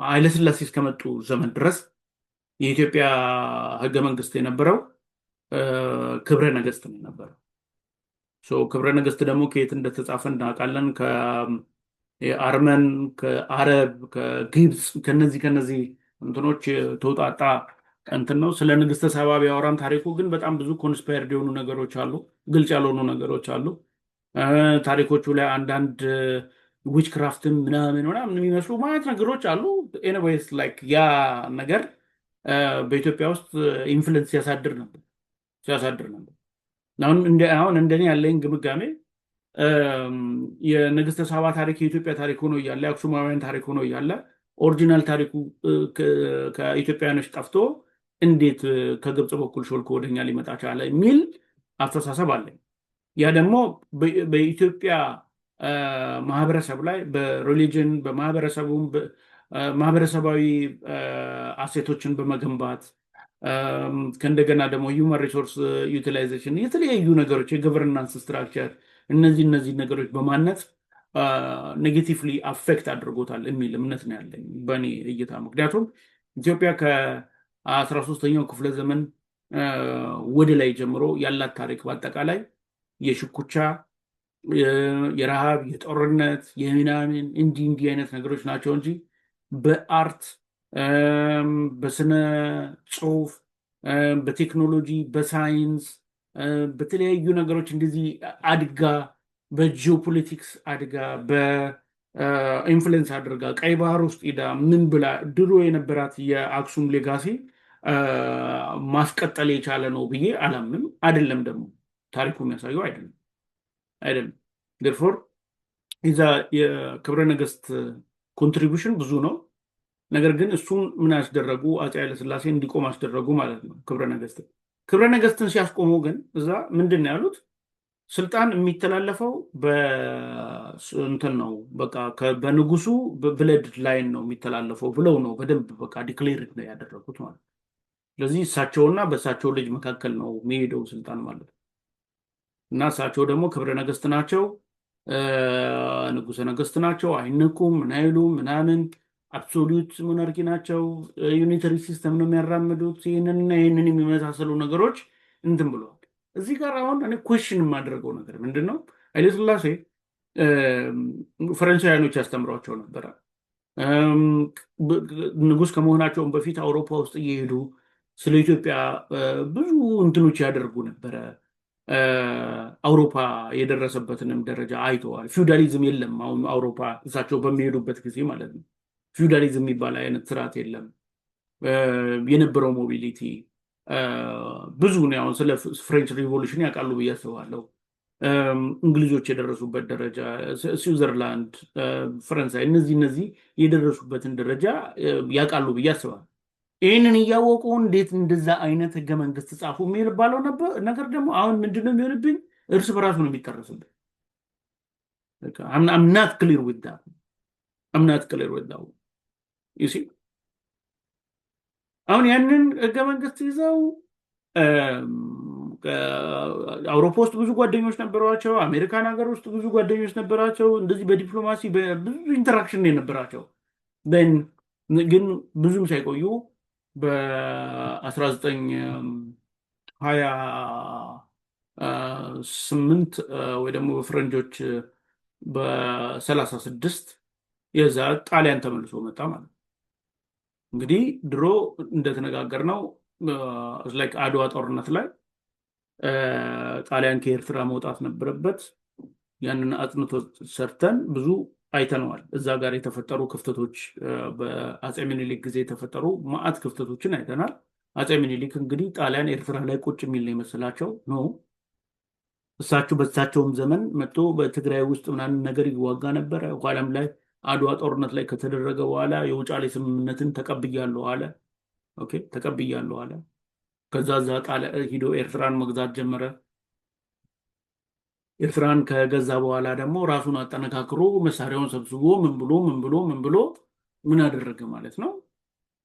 ኃይለሥላሴ እስከመጡ ዘመን ድረስ የኢትዮጵያ ሕገ መንግስት የነበረው ክብረ ነገስት ነው የነበረው። So ክብረ ነገስት ደግሞ ከየት እንደተጻፈ እናውቃለን። ከአርመን፣ ከአረብ፣ ከግብፅ፣ ከነዚህ እንትኖች የተውጣጣ እንትን ነው። ስለ ንግስተ ሳባ ቢያወራም ታሪኩ ግን በጣም ብዙ conspired የሆኑ ነገሮች አሉ፣ ግልጽ ያልሆኑ ነገሮች አሉ። ታሪኮቹ ላይ አንዳንድ witchcraft ም ምናምን ምናምን የሚመስሉ ማለት ነገሮች አሉ። Anyways, like ያ ነገር በኢትዮጵያ ውስጥ influence ሲያሳድር ነበር። አሁን እንደኔ ያለኝ ግምጋሜ የንግስተ ሳባ ታሪክ የኢትዮጵያ ታሪክ ሆኖ እያለ፣ የአክሱማውያን ታሪክ ሆኖ እያለ፣ original ታሪኩ ከኢትዮጵያውያኖች ጠፍቶ እንዴት ከግብፅ በኩል ሾልኮ ወደኛ ሊመጣ ቻለ የሚል አስተሳሰብ አለኝ። ያ ደግሞ በኢትዮጵያ ማህበረሰብ ላይ በ religion፣ በማህበረሰቡ ማህበረሰባዊ asset ኦችን በመገንባት፣ ከእንደገና ደግሞ human resource utilization፣ የተለያዩ ነገሮች፣ የ governance structure፣ እነዚህ ነገሮች በማነጽ negatively affect አድርጎታል የሚል እምነት ነው ያለኝ በእኔ እይታ። ምክንያቱም ኢትዮጵያ ከ13ኛው ክፍለ ዘመን ወደ ላይ ጀምሮ ያላት ታሪክ በአጠቃላይ የሽኩቻ፣ የረሃብ፣ የጦርነት፣ የምናምን እንዲህ እንዲህ አይነት ነገሮች ናቸው እንጂ በ art፣ በስነ ጽሁፍ፣ በቴክኖሎጂ፣ በሳይንስ፣ በተለያዩ ነገሮች እንደዚህ አድጋ፣ በጂኦፖለቲክስ አድጋ፣ በ influence አድርጋ፣ ቀይ ባህር ውስጥ ሂዳ ምን ብላ ድሮ የነበራት የአክሱም legacy ማስቀጠል የቻለ ነው ብዬ አላምንም። አይደለም ደግሞ ታሪኩ የሚያሳየው አይደለም። Therefore የዛ የክብረ ነገስት contribution ብዙ ነው። ነገር ግን እሱን ምን ያስደረጉ? አፄ ኃይለስላሴ እንዲቆም አስደረጉ ማለት ነው። ክብረ ነገስትን ሲያስቆሙ ግን እዛ ምንድን ነው ያሉት? ስልጣን የሚተላለፈው በእንትን ነው፣ በቃ በንጉሱ blood line ነው የሚተላለፈው ብለው ነው በደንብ በቃ declare ነው ያደረጉት ማለት ነው። ስለዚህ እሳቸውና በእሳቸው ልጅ መካከል ነው የሚሄደው ስልጣን ማለት ነው። እና እሳቸው ደግሞ ክብረ ነገስት ናቸው፣ ንጉሰ ነገስት ናቸው፣ አይነኩም፣ ምን አይሉም ምናምን፣ absolute monarchy ናቸው፣ unitary system ነው የሚያራምዱት። ይህንንና ይህንን የሚመሳሰሉ ነገሮች እንትን ብለዋል። እዚህ ጋር አሁን እኔ question የማደርገው ነገር ምንድን ነው? ኃይለሥላሴ ፈረንሳውያኖች ያስተምሯቸው ነበረ። ንጉስ ከመሆናቸውም በፊት አውሮፓ ውስጥ እየሄዱ ስለ ኢትዮጵያ ብዙ እንትኖች ያደርጉ ነበረ። አውሮፓ የደረሰበትንም ደረጃ አይተዋል። ፊውዳሊዝም የለም አሁን አውሮፓ እሳቸው በሚሄዱበት ጊዜ ማለት ነው። ፊውዳሊዝም የሚባል አይነት ስርዓት የለም። የነበረው mobility ብዙ ነው። አሁን ስለ French Revolution ያውቃሉ ብዬ አስባለሁ። እንግሊዞች የደረሱበት ደረጃ፣ ስዊዘርላንድ፣ ፈረንሳይ፣ እነዚህ የደረሱበትን ደረጃ ያውቃሉ ብዬ አስባለሁ። ይህንን እያወቁ እንዴት እንደዛ አይነት ህገ መንግስት ጻፉ የሚባለው ነገር ደግሞ አሁን ምንድነው የሚሆንብኝ? እርስ በራሱ ነው የሚጠረስብኝ። I'm not clear with that. I'm not clear with that, you see. አሁን ያንን ህገ መንግስት ይዘው አውሮፓ ውስጥ ብዙ ጓደኞች ነበሯቸው። አሜሪካን ሀገር ውስጥ ብዙ ጓደኞች ነበራቸው። እንደዚህ በዲፕሎማሲ ብዙ interaction የነበራቸው፣ ግን ብዙም ሳይቆዩ በ1928 ወይ ደግሞ በፈረንጆች በ36 የዛ ጣሊያን ተመልሶ መጣ ማለት ነው። እንግዲህ ድሮ እንደተነጋገርነው like አድዋ ጦርነት ላይ ጣሊያን ከኤርትራ መውጣት ነበረበት። ያንን አጥንቶ ሰርተን ብዙ አይተነዋል። እዛ ጋር የተፈጠሩ ክፍተቶች፣ በአፄ ምኒልክ ጊዜ የተፈጠሩ ማአት ክፍተቶችን አይተናል። አፄ ምኒልክ እንግዲህ ጣሊያን ኤርትራ ላይ ቁጭ የሚል ነው የመሰላቸው፣ no። እሳቸው በእሳቸውም ዘመን መጥቶ በትግራይ ውስጥ ምናምን ነገር ይዋጋ ነበረ። ኋላም ላይ አድዋ ጦርነት ላይ ከተደረገ በኋላ የውጫሌ ስምምነትን ተቀብያለሁ አለ። Okay፣ ተቀብያለሁ አለ። ከዛ እዛ ሂዶ ኤርትራን መግዛት ጀመረ። ኤርትራን ከገዛ በኋላ ደግሞ ራሱን አጠነካክሮ መሳሪያውን ሰብስቦ ምን ብሎ ምን ብሎ ምን ብሎ ምን አደረገ ማለት ነው?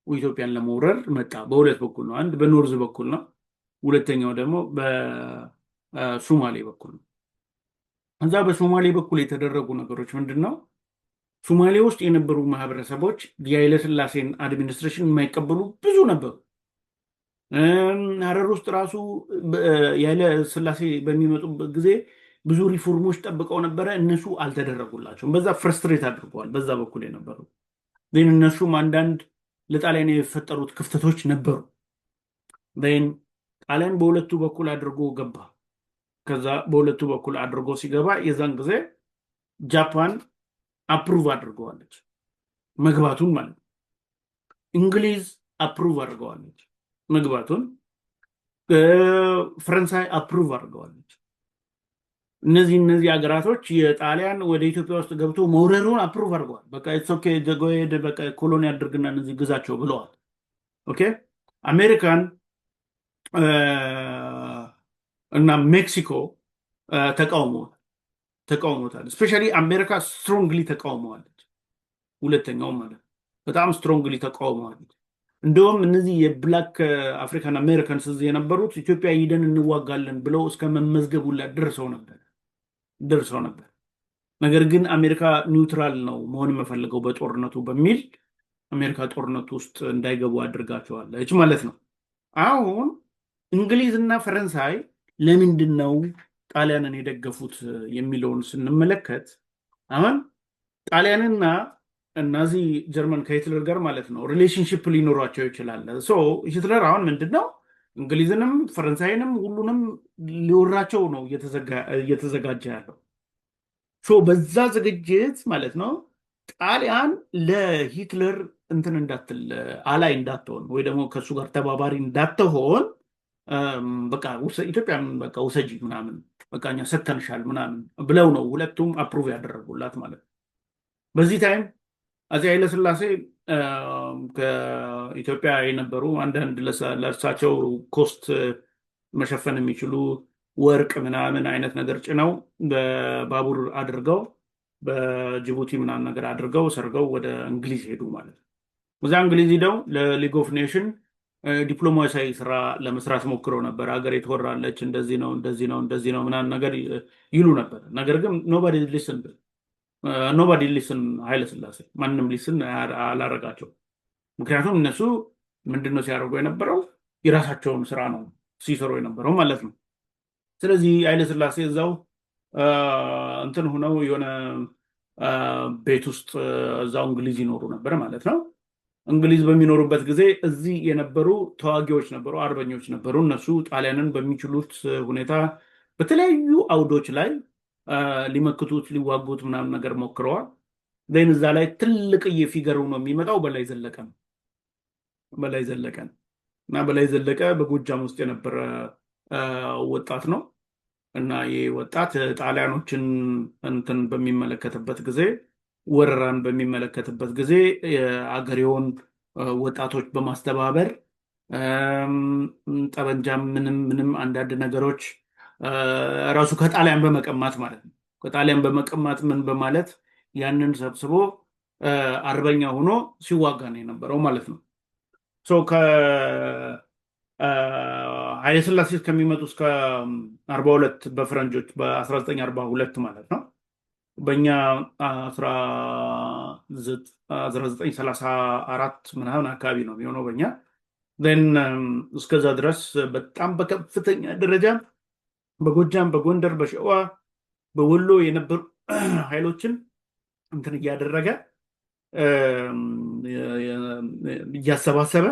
ኢትዮጵያን ለመውረር መጣ። በሁለት በኩል ነው። አንድ በ north በኩል ነው። ሁለተኛው ደግሞ በሱማሌ በኩል ነው። እዛ በሶማሌ በኩል የተደረጉ ነገሮች ምንድን ነው? ሶማሌ ውስጥ የነበሩ ማህበረሰቦች የኃይለስላሴን administration የማይቀበሉ ብዙ ነበሩ። ሀረር ውስጥ ራሱ የኃይለ ስላሴ በሚመጡበት ጊዜ ብዙ ሪፎርሞች ጠብቀው ነበረ። እነሱ አልተደረጉላቸውም። በዛ frustrate አድርገዋል። በዛ በኩል የነበሩ ግን እነሱም አንዳንድ ለጣሊያን የፈጠሩት ክፍተቶች ነበሩ። Then ጣሊያን በሁለቱ በኩል አድርጎ ገባ። ከዛ በሁለቱ በኩል አድርጎ ሲገባ የዛን ጊዜ ጃፓን approve አድርገዋለች መግባቱን ማለት ነው። እንግሊዝ approve አድርገዋለች መግባቱን፣ ፈረንሳይ approve አድርገዋለች። እነዚህ ሀገራቶች የጣሊያን ወደ ኢትዮጵያ ውስጥ ገብቶ መውረሩን approve አድርገዋል። በቃ it's okay, go ahead፣ በቃ colony አድርግና እነዚህ ግዛቸው ብለዋል። Okay፣ አሜሪካን እና ሜክሲኮ ተቃውሞታል። Especially አሜሪካ strongly ተቃውመዋለች። ሁለተኛው ማለት በጣም strongly ተቃውመዋለች። እንደውም እነዚህ የ black African Americans እዚህ የነበሩት ኢትዮጵያ ሂደን እንዋጋለን ብለው እስከ መመዝገብ ሁላ ደርሰው ነበር። ነገር ግን አሜሪካ neutral ነው መሆን የምፈልገው በጦርነቱ በሚል አሜሪካ ጦርነቱ ውስጥ እንዳይገቡ አድርጋቸዋለች ማለት ነው። አሁን እንግሊዝ እና ፈረንሳይ ለምንድን ነው ጣሊያንን የደገፉት የሚለውን ስንመለከት፣ አሁን ጣሊያንና ናዚ ጀርመን ከሂትለር ጋር ማለት ነው relationship ሊኖሯቸው ይችላል። So ሂትለር አሁን ምንድን ነው፣ እንግሊዝንም ፈረንሳይንም ሁሉንም ሊወራቸው ነው እየተዘጋጀ ያለው። So በዛ ዝግጅት ማለት ነው ጣሊያን ለሂትለር እንትን እንዳትል፣ ally እንዳትሆን ወይ ደግሞ ከእሱ ጋር ተባባሪ እንዳትሆን፣ በቃ ኢትዮጵያን በቃ ውሰጂ ምናምን፣ በቃ እኛ ሰተንሻል ምናምን ብለው ነው ሁለቱም approve ያደረጉላት ማለት ነው። በዚህ time አፄ ኃይለስላሴ ከኢትዮጵያ የነበሩ አንዳንድ ለእርሳቸው cost መሸፈን የሚችሉ ወርቅ ምናምን አይነት ነገር ጭነው በባቡር አድርገው፣ በጅቡቲ ምናምን ነገር አድርገው ሰርገው ወደ እንግሊዝ ሄዱ ማለት ነው። እዛ እንግሊዝ ሂደው ለ League of Nation ዲፕሎማሲያዊ ስራ ለመስራት ሞክረው ነበር። ሀገር የተወራለች፣ እንደዚህ ነው፣ እንደዚህ ነው፣ እንደዚህ ነው ምናምን ነገር ይሉ ነበር። ነገር ግን nobody listen ኃይለስላሴ፣ ማንም listen አላረጋቸው። ምክንያቱም እነሱ ምንድነው ሲያደርጉ የነበረው? የራሳቸውን ስራ ነው ሲሰሩ የነበረው ማለት ነው። ስለዚህ ኃይለስላሴ እዛው እንትን ሆነው የሆነ ቤት ውስጥ እዛው እንግሊዝ ይኖሩ ነበር ማለት ነው። እንግሊዝ በሚኖሩበት ጊዜ እዚህ የነበሩ ተዋጊዎች ነበሩ፣ አርበኞች ነበሩ። እነሱ ጣሊያንን በሚችሉት ሁኔታ በተለያዩ አውዶች ላይ ሊመክቱት፣ ሊዋጉት ምናምን ነገር ሞክረዋል። Then እዛ ላይ ትልቅ figure ነው የሚመጣው፣ በላይ ዘለቀ ነው። በላይ ዘለቀ ነው። እና በላይ ዘለቀ በጎጃም ውስጥ የነበረ ወጣት ነው። እና ይህ ወጣት ጣሊያኖችን እንትን በሚመለከትበት ጊዜ፣ ወረራን በሚመለከትበት ጊዜ የአገሬውን ወጣቶች በማስተባበር፣ ጠበንጃም ምንም ምንም አንዳንድ ነገሮች ራሱ ከጣሊያን በመቀማት ማለት ነው፣ ከጣሊያን በመቀማት ምን በማለት ያንን ሰብስቦ አርበኛ ሆኖ ሲዋጋ ነው የነበረው ማለት ነው። So ከኃይለሥላሴ እስከሚመጡ እስከ 42 በፈረንጆች በ1942 ማለት ነው፣ በእኛ 1934 ምናምን አካባቢ ነው የሚሆነው በእኛ። Then እስከዛ ድረስ በጣም በከፍተኛ ደረጃ በጎጃም፣ በጎንደር፣ በሸዋ፣ በወሎ የነበሩ ኃይሎችን እንትን እያደረገ፣ እያሰባሰበ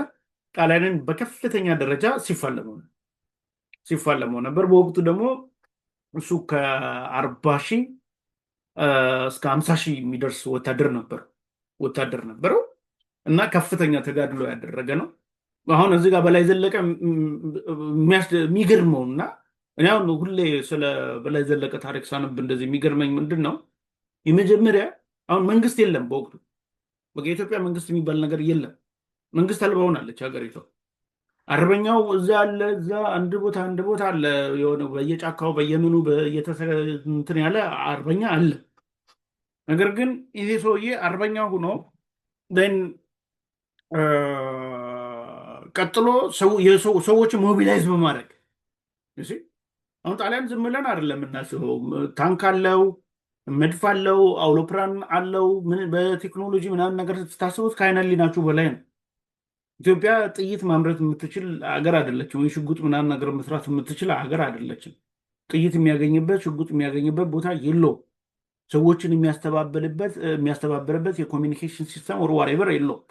ጣሊያንን በከፍተኛ ደረጃ ሲፋለመው ነበር። በወቅቱ ደግሞ እሱ ከ40,000 እስከ 50,000 የሚደርስ ወታደር ነበረው እና ከፍተኛ ተጋድሎ ያደረገ ነው። አሁን እዚህ ጋር በላይ ዘለቀ የሚገርመው እና እኔ አሁን ሁሌ ስለ በላይ ዘለቀ ታሪክ ሳነብ እንደዚህ የሚገርመኝ ምንድን ነው፣ የመጀመሪያ አሁን መንግስት የለም በወቅቱ። በቃ የኢትዮጵያ መንግስት የሚባል ነገር የለም። መንግስት አልባ ሆናለች ሀገሪቷ። አርበኛው እዛ አለ፣ እዛ አንድ ቦታ አለ፣ የሆነ በየጫካው በየምኑ እንትን ያለ አርበኛ አለ። ነገር ግን ይሄ ሰውዬ አርበኛ ሆኖ then ቀጥሎ ሰዎችን mobilize በማድረግ፣ you see፣ አሁን ጣሊያን ዝም ብለን አይደለም የምናስበው። ታንክ አለው፣ መድፍ አለው፣ አውሮፕላን አለው። በቴክኖሎጂ ምናምን ነገር ስታስቡት ከአይነ ህሊናችሁ በላይ ነው። ኢትዮጵያ ጥይት ማምረት የምትችል አገር አይደለችም፣ ወይ ሽጉጥ ምናምን ነገር መስራት የምትችል አገር አይደለችም። ጥይት የሚያገኝበት፣ ሽጉጥ የሚያገኝበት ቦታ የለውም። ሰዎችን የሚያስተባብርበት የ communication system or whatever የለውም።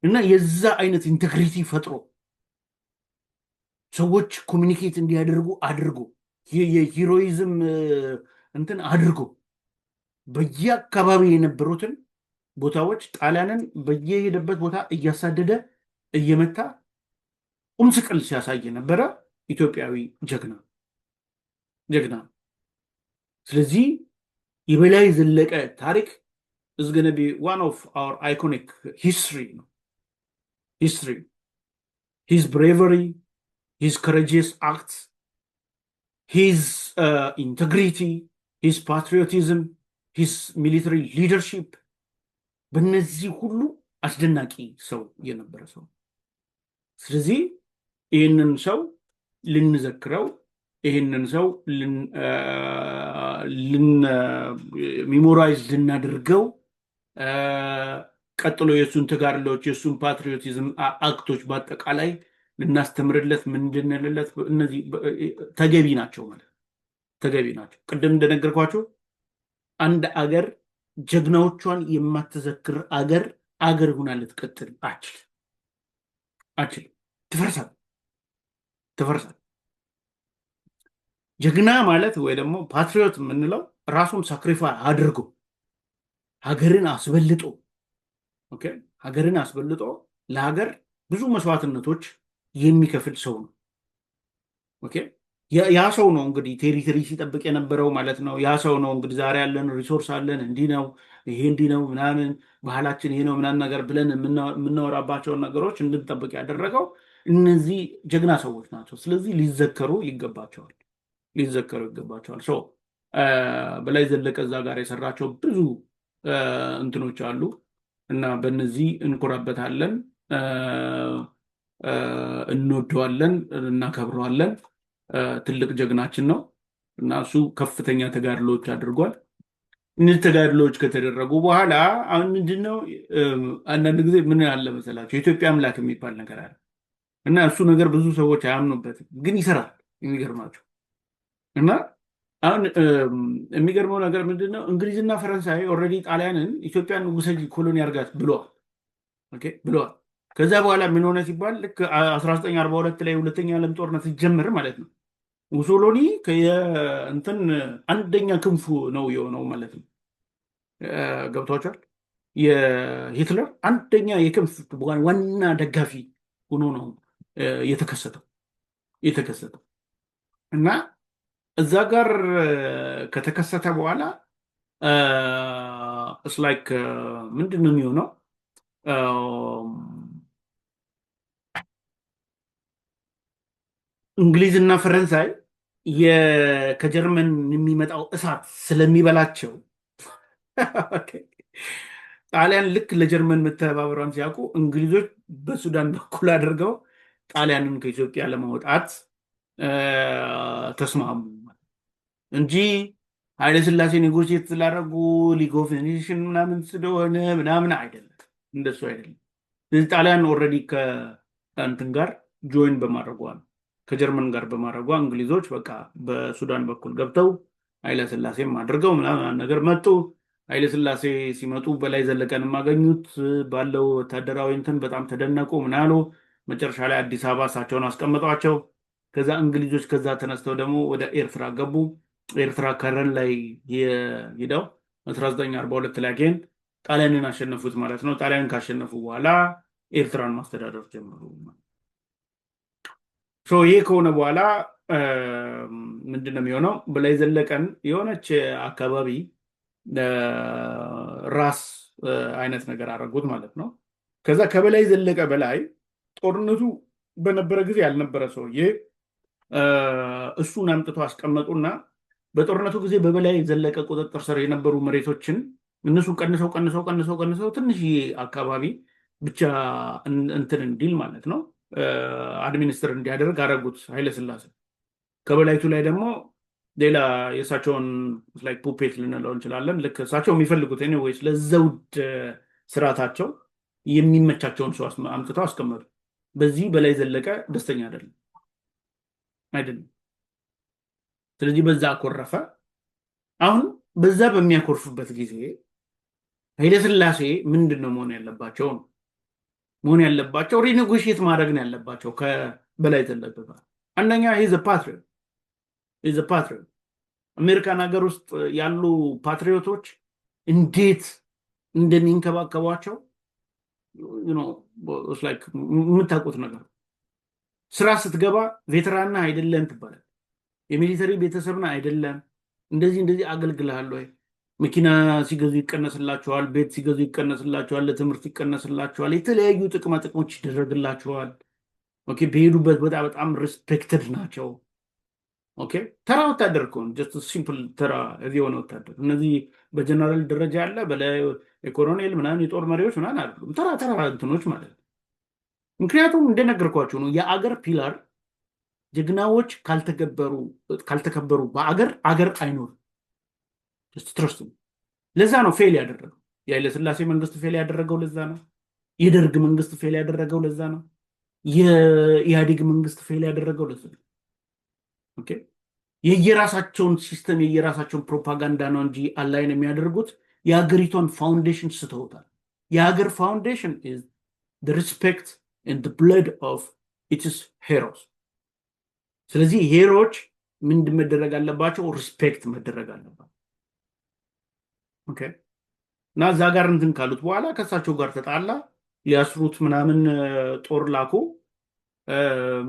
እና የዛ አይነት integrity ፈጥሮ፣ ሰዎች communicate እንዲያደርጉ አድርጎ፣ የ heroism እንትን አድርጎ፣ በየአካባቢ የነበሩትን ቦታዎች ጣሊያንን በየሄደበት ቦታ እያሳደደ፣ እየመታ፣ ቁም ስቅል ሲያሳይ የነበረ ኢትዮጵያዊ ጀግና ጀግና። ስለዚህ የበላይ ዘለቀ ታሪክ is going to be one of our iconic history ነው፣ history. His bravery, his courageous acts. His integrity, his patriotism, his military leadership፣ በእነዚህ ሁሉ አስደናቂ ሰው የነበረ ሰው። ስለዚህ ይህንን ሰው ልንዘክረው፣ ይህንን ሰው memorize ልናደርገው፣ ቀጥሎ የእሱን ተጋድሎች፣ የእሱን patriotism act ኦች በአጠቃላይ ልናስተምርለት ምንድንልለት እነዚህ ተገቢ ናቸው ማለት ተገቢ ናቸው። ቅድም እንደነገርኳቸው አንድ አገር ጀግናዎቿን የማትዘክር አገር አገር ሁና ልትቀጥል አችልም አችልም። ትፈርሳል ትፈርሳል። ጀግና ማለት ወይ ደግሞ patriot የምንለው ራሱን sacrifice አድርጎ ሀገርን አስበልጦ፣ okay፣ ሀገርን አስበልጦ ለሀገር ብዙ መስዋዕትነቶች የሚከፍል ሰው ነው። Okay፣ ያ ሰው ነው እንግዲህ territory ሲጠብቅ የነበረው ማለት ነው። ያ ሰው ነው እንግዲህ ዛሬ ያለን resource አለን፣ እንዲህ ነው፣ ይሄ እንዲህ ነው ምናምን፣ ባህላችን ይሄ ነው ምናምን ነገር ብለን የምናወራባቸውን ነገሮች እንድንጠብቅ ያደረገው እነዚህ ጀግና ሰዎች ናቸው። ስለዚህ ሊዘከሩ ይገባቸዋል፣ ሊዘከሩ ይገባቸዋል። So በላይ ዘለቀ እዛ ጋር የሰራቸው ብዙ እንትኖች አሉ እና በእነዚህ እንኮራበታለን፣ እንወደዋለን፣ እናከብረዋለን። ትልቅ ጀግናችን ነው እና እሱ ከፍተኛ ተጋድሎዎች አድርጓል። እነዚህ ተጋድሎዎች ከተደረጉ በኋላ አሁን ምንድነው፣ አንዳንድ ጊዜ ምን አለ መሰላቸው፣ የኢትዮጵያ አምላክ የሚባል ነገር አለ እና እሱ ነገር ብዙ ሰዎች አያምኑበትም፣ ግን ይሰራል። የሚገርማቸው እና አሁን የሚገርመው ነገር ምንድነው? እንግሊዝና ፈረንሳይ already ጣሊያንን ኢትዮጵያን ውሰጅ colony አርጋት ብለዋል፣ okay ብለዋል። ከዛ በኋላ ምን ሆነ ሲባል ልክ 1942 ላይ ሁለተኛ ዓለም ጦርነት ሲጀምር ማለት ነው ሙሶሎኒ እንትን አንደኛ ክንፉ ነው የሆነው ማለት ነው። ገብቷቸዋል። የሂትለር አንደኛ የክንፍ ዋና ደጋፊ ሆኖ ነው የተከሰተው እና እዛ ጋር ከተከሰተ በኋላ it's like ምንድን ነው የሚሆነው? እንግሊዝና ፈረንሳይ ከጀርመን የሚመጣው እሳት ስለሚበላቸው ጣሊያን ልክ ለጀርመን መተባበሯን ሲያውቁ እንግሊዞች በሱዳን በኩል አድርገው ጣሊያንን ከኢትዮጵያ ለማውጣት ተስማሙ እንጂ ኃይለስላሴ negotiate ስላደረጉ League of Nation ምናምን ስለሆነ ምናምን አይደለም፣ እንደሱ አይደለም። ስለዚህ ጣሊያን already ከእንትን ጋር join በማድረጓ ነው፣ ከጀርመን ጋር በማድረጓ እንግሊዞች በቃ በሱዳን በኩል ገብተው ኃይለስላሴም አድርገው ምናምን ነገር መጡ። ኃይለስላሴ ሲመጡ በላይ ዘለቀንም አገኙት፣ ባለው ወታደራዊ እንትን በጣም ተደነቁ ምናሉ። መጨረሻ ላይ አዲስ አበባ እሳቸውን አስቀምጧቸው። ከዛ እንግሊዞች ከዛ ተነስተው ደግሞ ወደ ኤርትራ ገቡ። ኤርትራ ከረን ላይ ሄደው 1942 ላይ again ጣሊያንን አሸነፉት ማለት ነው። ጣሊያንን ካሸነፉ በኋላ ኤርትራን ማስተዳደር ጀመሩ። ይህ ከሆነ በኋላ ምንድን ነው የሚሆነው? በላይ ዘለቀን የሆነች አካባቢ ራስ አይነት ነገር አደረጉት ማለት ነው። ከዛ ከበላይ ዘለቀ በላይ ጦርነቱ በነበረ ጊዜ ያልነበረ ሰውዬ እሱን አምጥቶ አስቀመጡና በጦርነቱ ጊዜ በበላይ ዘለቀ ቁጥጥር ስር የነበሩ መሬቶችን እነሱ ቀንሰው ቀንሰው ቀንሰው ቀንሰው ትንሽዬ አካባቢ ብቻ እንትን እንዲል ማለት ነው administer እንዲያደርግ አደረጉት ኃይለስላሴ። ከበላይቱ ላይ ደግሞ ሌላ የእሳቸውን like puppet ልንለው እንችላለን። ልክ እሳቸው የሚፈልጉት anyways ለዘውድ ስርዓታቸው የሚመቻቸውን ሰው አምጥተው አስቀመጡ። በዚህ በላይ ዘለቀ ደስተኛ አይደለም አይደለም። ስለዚህ በዛ አኮረፈ። አሁን በዛ በሚያኮርፍበት ጊዜ ኃይለስላሴ ምንድን ነው መሆን ያለባቸው ነው መሆን ያለባቸው renegotiate ማድረግ ነው ያለባቸው ከበላይ ዘለቀ ጋር። አንደኛ he's a patriot፣ he's a patriot። አሜሪካን ሀገር ውስጥ ያሉ patriot ኦች እንዴት እንደሚንከባከቧቸው የምታውቁት ነገር። ስራ ስትገባ veteran ነህ አይደለም ትባላል። የ military ቤተሰብ ነህ አይደለም፣ እንደዚህ እንደዚህ አገልግልሃል ወይ? መኪና ሲገዙ ይቀነስላቸዋል፣ ቤት ሲገዙ ይቀነስላቸዋል፣ ለትምህርት ይቀነስላቸዋል፣ የተለያዩ ጥቅማ ጥቅሞች ይደረግላቸዋል። Okay፣ በሄዱበት ቦታ በጣም respected ናቸው። Okay፣ ተራ ወታደር እኮ ነው። Just simple ተራ የሆነ ወታደር። እነዚህ በጀነራል ደረጃ ያለ በላይ የኮሎኔል ምናምን የጦር መሪዎች ምናምን አይደሉም። ተራ ተራ እንትኖች ማለት ነው። ምክንያቱም እንደነገርኳችሁ ነው፣ የአገር pillar ጀግናዎች ካልተከበሩ በአገር አገር አይኖርም። Trust። ለዛ ነው fail ያደረገው። የኃይለስላሴ መንግስት fail ያደረገው ለዛ ነው። የደርግ መንግስት fail ያደረገው ለዛ ነው። የኢህአዴግ መንግስት fail ያደረገው ለዛ ነው። Okay፣ የየራሳቸውን system የየራሳቸውን ፕሮፓጋንዳ ነው እንጂ align የሚያደርጉት የሀገሪቷን foundation ስተውታል። የሀገር foundation is respect and blood of its heroes። ስለዚህ hero ዎች ምንድን መደረግ አለባቸው? Respect መደረግ አለባቸው። Okay፣ እና እዛ ጋር እንትን ካሉት በኋላ ከእሳቸው ጋር ተጣላ። ሊያስሩት ምናምን ጦር ላኩ።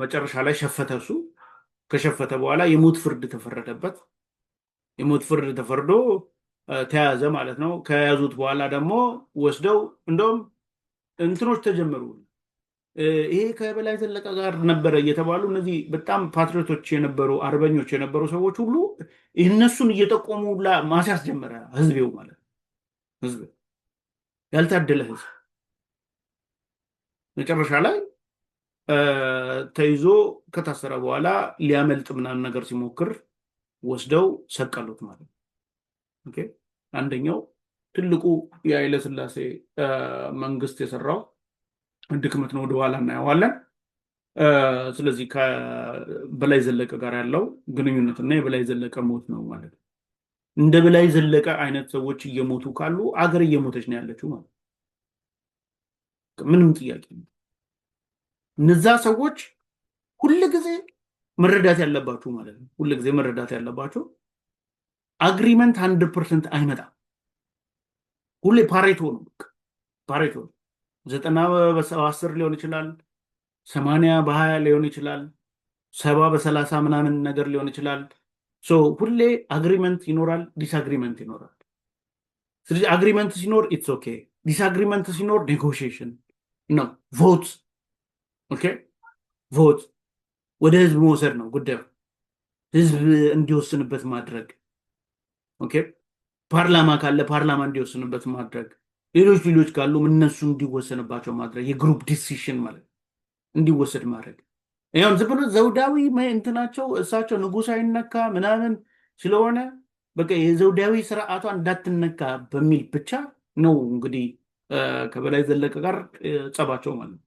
መጨረሻ ላይ ሸፈተ። እሱ ከሸፈተ በኋላ የሞት ፍርድ ተፈረደበት። የሞት ፍርድ ተፈርዶ ተያዘ ማለት ነው። ከያዙት በኋላ ደግሞ ወስደው እንደውም እንትኖች ተጀመሩ። ይሄ ከበላይ ዘለቀ ጋር ነበረ እየተባሉ እነዚህ በጣም patriot ኦች የነበሩ፣ አርበኞች የነበሩ ሰዎች ሁሉ እነሱን እየጠቆሙ ማስያዝ ጀመረ ህዝቤው ማለት ነው። ህዝብ፣ ያልታደለ ህዝብ መጨረሻ ላይ ተይዞ ከታሰረ በኋላ ሊያመልጥ ምናምን ነገር ሲሞክር ወስደው ሰቀሉት ማለት ነው። Okay፣ አንደኛው ትልቁ የኃይለ ሥላሴ መንግስት የሰራው ድክመት ነው። ወደኋላ እናየዋለን። ስለዚህ ከበላይ ዘለቀ ጋር ያለው ግንኙነት እና የበላይ ዘለቀ ሞት ነው ማለት ነው። እንደ በላይ ዘለቀ አይነት ሰዎች እየሞቱ ካሉ አገር እየሞተች ነው ያለችው ማለት ነው። ምንም ጥያቄ የለም። እነዛ ሰዎች ሁልጊዜ መረዳት ያለባችሁ ማለት ነው። ሁልጊዜ መረዳት ያለባችሁ agreement 100% አይመጣም። ሁሌ ፓሬቶ ነው። በቃ ፓሬቶ ነው። 90 በ10 ሊሆን ይችላል። 80 በ20 ሊሆን ይችላል። 70 በ30 ምናምን ነገር ሊሆን ይችላል። So ሁሌ agreement ይኖራል፣ disagreement ይኖራል። ስለዚህ agreement ሲኖር it's okay፣ disagreement ሲኖር negotiation ነው፣ vote። Okay፣ vote ወደ ህዝብ መውሰድ ነው ጉዳዩ፣ ህዝብ እንዲወስንበት ማድረግ። Okay፣ ፓርላማ ካለ ፓርላማ እንዲወስንበት ማድረግ፣ ሌሎች ሌሎች ካሉም እነሱ እንዲወሰንባቸው ማድረግ፣ የ group decision ማለት እንዲወሰድ ማድረግ። ይሁን ዝም ብሎ ዘውዳዊ እንትናቸው እሳቸው ንጉሥ አይነካ ምናምን ስለሆነ በቃ የዘውዳዊ ስርዓቷ እንዳትነካ በሚል ብቻ ነው እንግዲህ ከበላይ ዘለቀ ጋር ጸባቸው ማለት ነው።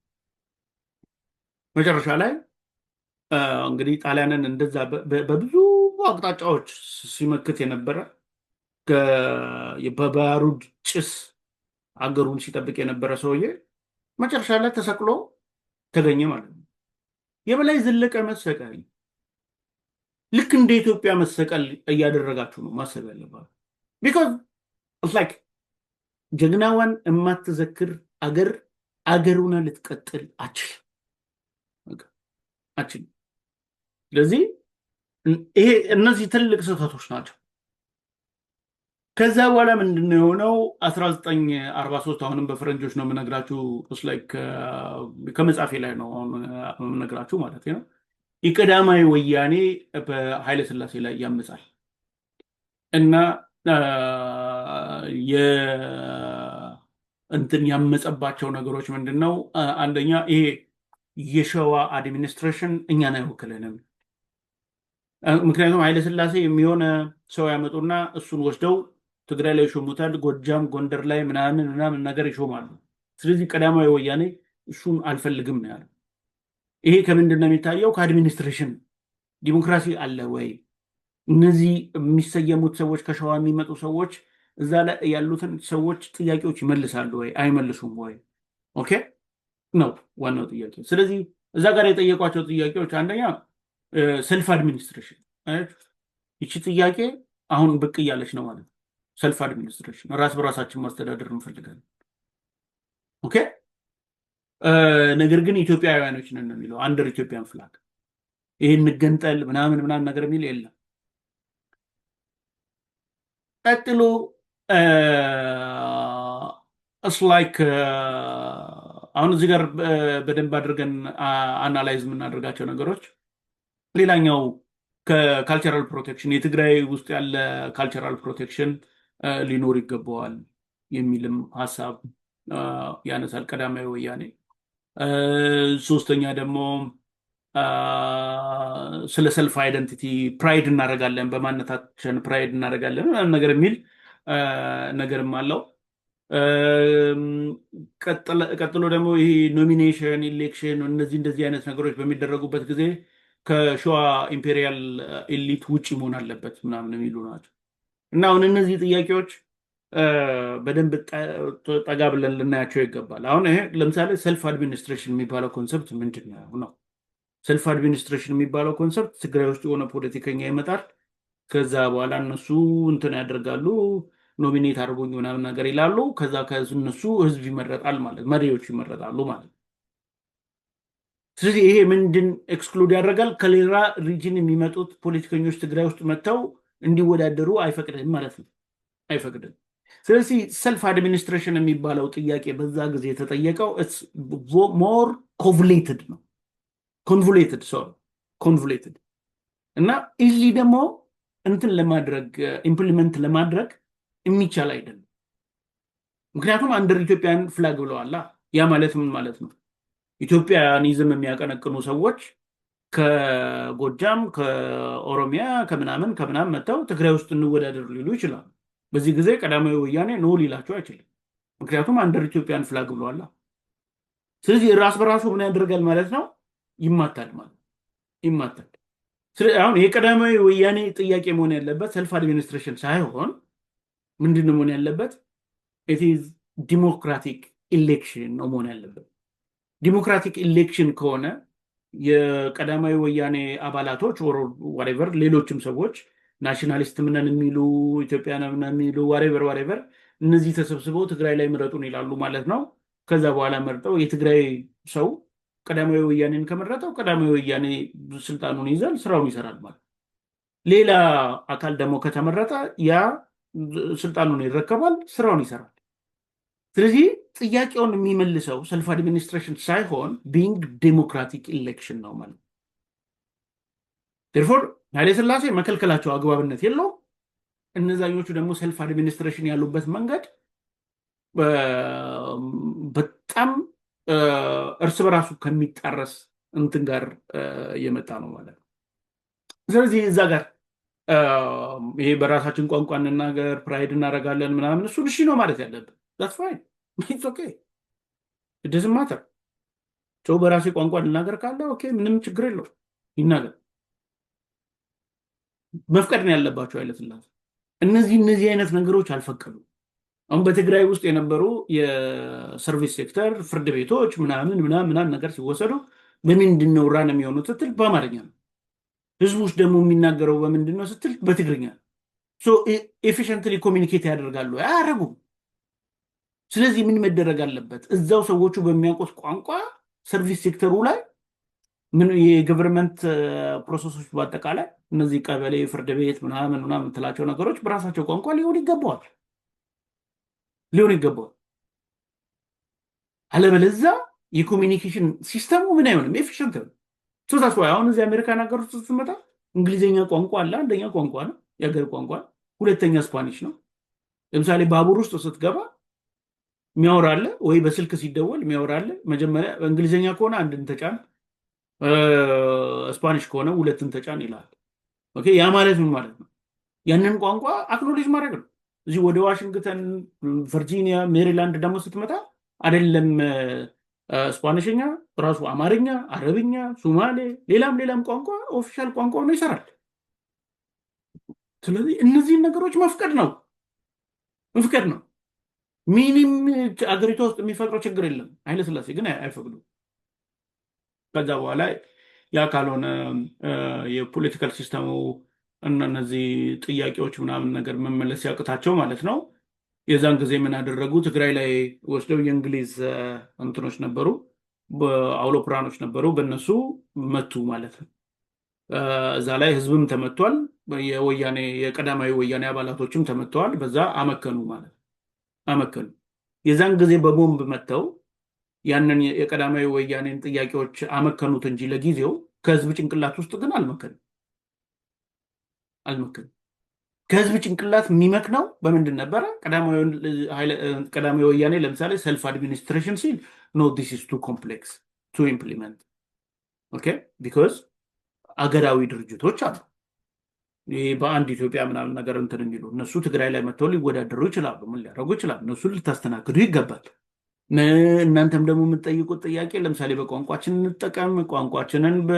መጨረሻ ላይ እንግዲህ ጣሊያንን እንደዛ በብዙ አቅጣጫዎች ሲመክት የነበረ፣ በባሩድ ጭስ አገሩን ሲጠብቅ የነበረ ሰውዬ መጨረሻ ላይ ተሰቅሎ ተገኘ ማለት ነው። የበላይ ዘለቀ መሰቀል ልክ እንደ ኢትዮጵያ መሰቀል እያደረጋችሁ ነው ማሰብ ያለባችሁ። Because like ጀግናዋን የማትዘክር አገር አገሩን ልትቀጥል አችልም አችልም። ስለዚህ ይሄ እነዚህ ትልቅ ስህተቶች ናቸው። ከዛ በኋላ ምንድን ነው የሆነው? 1943፣ አሁንም በፈረንጆች ነው የምነግራችሁ፣ like ከመጽሐፌ ላይ ነው አሁን የምነግራችሁ ማለት ነው። የቀዳማዊ ወያኔ በኃይለ ሥላሴ ላይ ያምጻል እና እንትን ያመፀባቸው ነገሮች ምንድን ነው? አንደኛ ይሄ የሸዋ administration እኛን አይወክልንም። ምክንያቱም ኃይለሥላሴ የሚሆነ ሰው ያመጡና እሱን ወስደው ትግራይ ላይ ይሾሙታል፣ ጎጃም፣ ጎንደር ላይ ምናምን ምናምን ነገር ይሾማሉ። ስለዚህ ቀዳማዊ ወያኔ እሱን አልፈልግም ነው ያለው። ይሄ ከምንድን ነው የሚታየው? ከ administration ዲሞክራሲ አለ ወይ? እነዚህ የሚሰየሙት ሰዎች፣ ከሸዋ የሚመጡ ሰዎች እዛ ላይ ያሉትን ሰዎች ጥያቄዎች ይመልሳሉ ወይ አይመልሱም ወይ? Okay ነው ዋናው ጥያቄ። ስለዚህ እዛ ጋር የጠየቋቸው ጥያቄዎች አንደኛ self administration። ይቺ ጥያቄ አሁን ብቅ እያለች ነው ማለት ነው። Self administration፣ ራስ በራሳችን ማስተዳደር እንፈልጋለን። Okay፣ ነገር ግን ኢትዮጵያውያኖች ነን ነው የሚለው፣ under Ethiopian flag። ይህን እንገንጠል ምናምን ምናምን ነገር የሚል የለም። ቀጥሎ it's like አሁን እዚህ ጋር በደንብ አድርገን analyze የምናደርጋቸው ነገሮች ሌላኛው ከ cultural protection የትግራይ ውስጥ ያለ cultural protection ሊኖር ይገባዋል የሚልም ሀሳብ ያነሳል ቀዳማዊ ወያኔ። ሶስተኛ ደግሞ ስለ self identity pride እናደርጋለን፣ በማንነታችን pride እናደርጋለን ምናምን ነገር የሚል ነገርም አለው። ቀጥሎ ደግሞ ይሄ nomination፣ election እነዚህ እንደዚህ አይነት ነገሮች በሚደረጉበት ጊዜ ከሸዋ imperial elite ውጭ መሆን አለበት ምናምን የሚሉ ናቸው። እና አሁን እነዚህ ጥያቄዎች በደንብ ጠጋ ብለን ልናያቸው ይገባል። አሁን ይሄ ለምሳሌ self administration የሚባለው concept ምንድን ነው? Self administration የሚባለው concept ትግራይ ውስጥ የሆነ ፖለቲከኛ ይመጣል። ከዛ በኋላ እነሱ እንትን ያደርጋሉ፣ nominate አድርጎኝ ምናምን ነገር ይላሉ። ከዛ ከእነሱ ህዝብ ይመረጣል ማለት፣ መሪዎች ይመረጣሉ ማለት ነው። ስለዚህ ይሄ ምንድን exclude ያደርጋል? ከሌላ region የሚመጡት ፖለቲከኞች ትግራይ ውስጥ መጥተው እንዲወዳደሩ አይፈቅድም ማለት ነው። አይፈቅድም። ስለዚህ self administration የሚባለው ጥያቄ በዛ ጊዜ የተጠየቀው more convoluted ነው። Convoluted, sorry, convoluted እና easily ደግሞ እንትን ለማድረግ፣ implement ለማድረግ የሚቻል አይደለም። ምክንያቱም under Ethiopian flag ብለዋላ። ያ ማለት ምን ማለት ነው? Ethiopianism የሚያቀነቅኑ ሰዎች ከጎጃም፣ ከኦሮሚያ፣ ከምናምን ከምናምን መጥተው ትግራይ ውስጥ እንወዳደር ሊሉ ይችላሉ። በዚህ ጊዜ ቀዳማዊ ወያኔ no ሊላቸው አይችልም። ምክንያቱም under Ethiopian flag ብለዋላ። ስለዚህ ራስ በራሱ ምን ያደርጋል ማለት ነው? ይማታል ማለት ይማታል። አሁን የቀዳማዊ ወያኔ ጥያቄ መሆን ያለበት self administration ሳይሆን ምንድን ነው መሆን ያለበት? It's democratic election ነው መሆን ያለበት። Democratic election ከሆነ የቀዳማዊ ወያኔ አባላቶች፣ whatever፣ ሌሎችም ሰዎች nationalist ምነን የሚሉ፣ ኢትዮጵያ ነን የሚሉ፣ whatever whatever፣ እነዚህ ተሰብስበው ትግራይ ላይ ምረጡን ይላሉ ማለት ነው። ከዛ በኋላ መርጠው የትግራይ ሰው ቀዳማዊ ወያኔን ከመረጠው ቀዳማዊ ወያኔ ስልጣኑን ይይዛል፣ ስራውን ይሰራል ማለት። ሌላ አካል ደግሞ ከተመረጠ ያ ስልጣኑን ይረከባል፣ ስራውን ይሰራል። ስለዚህ ጥያቄውን የሚመልሰው self administration ሳይሆን being democratic election ነው ማለት። Therefore ኃይለሥላሴ መከልከላቸው አግባብነት የለውም። እነዛኞቹ ደግሞ self administration ያሉበት መንገድ በጣም እርስ በራሱ ከሚጣረስ እንትን ጋር እየመጣ ነው ማለት ነው። ስለዚህ እዛ ጋር ይሄ በራሳችን ቋንቋ እንናገር፣ pride እናደርጋለን ምናምን፣ እሱን እሺ ነው ማለት ያለብን። That's fine, it's okay, doesn't matter። ሰው በራሴ ቋንቋ ልናገር ካለ okay፣ ምንም ችግር የለው፣ ይናገር። መፍቀድ ነው ያለባቸው ኃይለሥላሴ። እነዚህ አይነት ነገሮች አልፈቀዱም። አሁን በትግራይ ውስጥ የነበሩ የ service sector፣ ፍርድ ቤቶች ምናምን ምናምን ምናምን ነገር ሲወሰዱ በምንድን ነው run የሚሆኑት ስትል በአማርኛ ነው። ህዝቡ ውስጥ ደግሞ የሚናገረው በምንድን ነው ስትል በትግርኛ ነው። Efficiently communicate ያደርጋሉ? አያደርጉም። ስለዚህ ምን መደረግ አለበት? እዛው ሰዎቹ በሚያውቁት ቋንቋ service sector ኡ ላይ ምን የ government process ኦች በአጠቃላይ እነዚህ ቀበሌ፣ ፍርድ ቤት ምናምን ምናምን የምትላቸው ነገሮች በራሳቸው ቋንቋ ሊሆን ይገባዋል። አለበለዚያ የ communication system ኡ ምን አይሆንም፣ efficient ነው። So አሁን እዚህ አሜሪካን ሀገር ውስጥ ስትመጣ እንግሊዝኛ ቋንቋ አለ፣ አንደኛ ቋንቋ ነው፣ የሀገር ቋንቋ ነው። ሁለተኛ Spanish ነው። ለምሳሌ ባቡር ውስጥ ስትገባ የሚያወራ አለ ወይ በስልክ ሲደወል የሚያወራ አለ። መጀመሪያ እንግሊዝኛ ከሆነ አንድን ተጫን፣ Spanish ከሆነ ሁለትን ተጫን ይላል። Okay፣ ያ ማለት ምን ማለት ነው? ያንን ቋንቋ acknowledge ማድረግ ነው። እዚህ ወደ ዋሽንግተን፣ ቨርጂኒያ፣ ሜሪላንድ ደግሞ ስትመጣ አይደለም ስፓኒሽኛ፣ ራሱ አማርኛ፣ አረብኛ፣ ሱማሌ፣ ሌላም ሌላም ቋንቋ official ቋንቋ ሆኖ ይሰራል። ስለዚህ እነዚህን ነገሮች መፍቀድ ነው። ምንም አገሪቷ ውስጥ የሚፈጥረው ችግር የለም። ኃይለሥላሴ ግን አይፈቅዱም። ከዛ በኋላ ያ ካልሆነ የ political system ኡ እና እነዚህ ጥያቄዎች ምናምን ነገር መመለስ ሲያቅታቸው ማለት ነው። የዛን ጊዜ ምን አደረጉ? ትግራይ ላይ ወስደው የእንግሊዝ እንትኖች ነበሩ፣ አውሮፕላኖች ነበሩ፣ በእነሱ መቱ ማለት ነው። እዛ ላይ ህዝብም ተመቷል። የወያኔ የቀዳማዊ ወያኔ አባላቶችም ተመተዋል። በዛ አመከኑ ማለት ነው። አመከኑ። የዛን ጊዜ በቦምብ መተው ያንን የቀዳማዊ ወያኔን ጥያቄዎች አመከኑት እንጂ ለጊዜው ከህዝብ ጭንቅላት ውስጥ ግን አልመከንም። አልመከንም። ከህዝብ ጭንቅላት የሚመክነው በምንድን ነበረ? ቀዳማዊ ወያኔ ለምሳሌ self administration ሲል፣ no, this is too complex to implement, okay, because አገራዊ ድርጅቶች አሉ። ይህ በአንድ ኢትዮጵያ ምናምን ነገር እንትን የሚሉ፣ እነሱ ትግራይ ላይ መጥተው ሊወዳደሩ ይችላሉ። ምን ሊያደርጉ ይችላሉ? እነሱን ልታስተናግዱ ይገባል። እናንተም ደግሞ የምትጠይቁት ጥያቄ ለምሳሌ በቋንቋችን እንጠቀም፣ ቋንቋችንን በ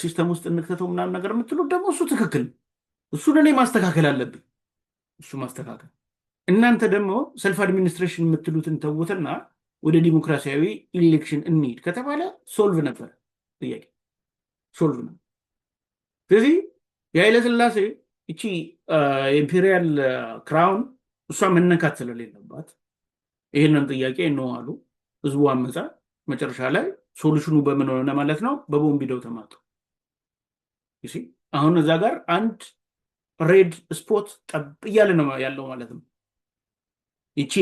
system ውስጥ እንክተተው ምናምን ነገር የምትሉት ደግሞ እሱ ትክክል ነው። እሱን እኔ ማስተካከል አለብኝ። እሱ ማስተካከል፣ እናንተ ደግሞ self administration የምትሉትን ተዉትና ወደ ዲሞክራሲያዊ election እንሂድ ከተባለ solve ነበር፣ ጥያቄ solve ነበር። ስለዚህ የኃይለ ሥላሴ እቺ imperial crown እሷ መነካት ስለሌለባት ይህንን ጥያቄ ነው አሉ። ህዝቡ አመፃ። መጨረሻ ላይ solution ኑ በምን ሆነ ማለት ነው? በቦምብ ሂደው ተማቱ። አሁን እዛ ጋር አንድ red spot ጠብ እያለ ነው ያለው ማለት ነው። ይቺ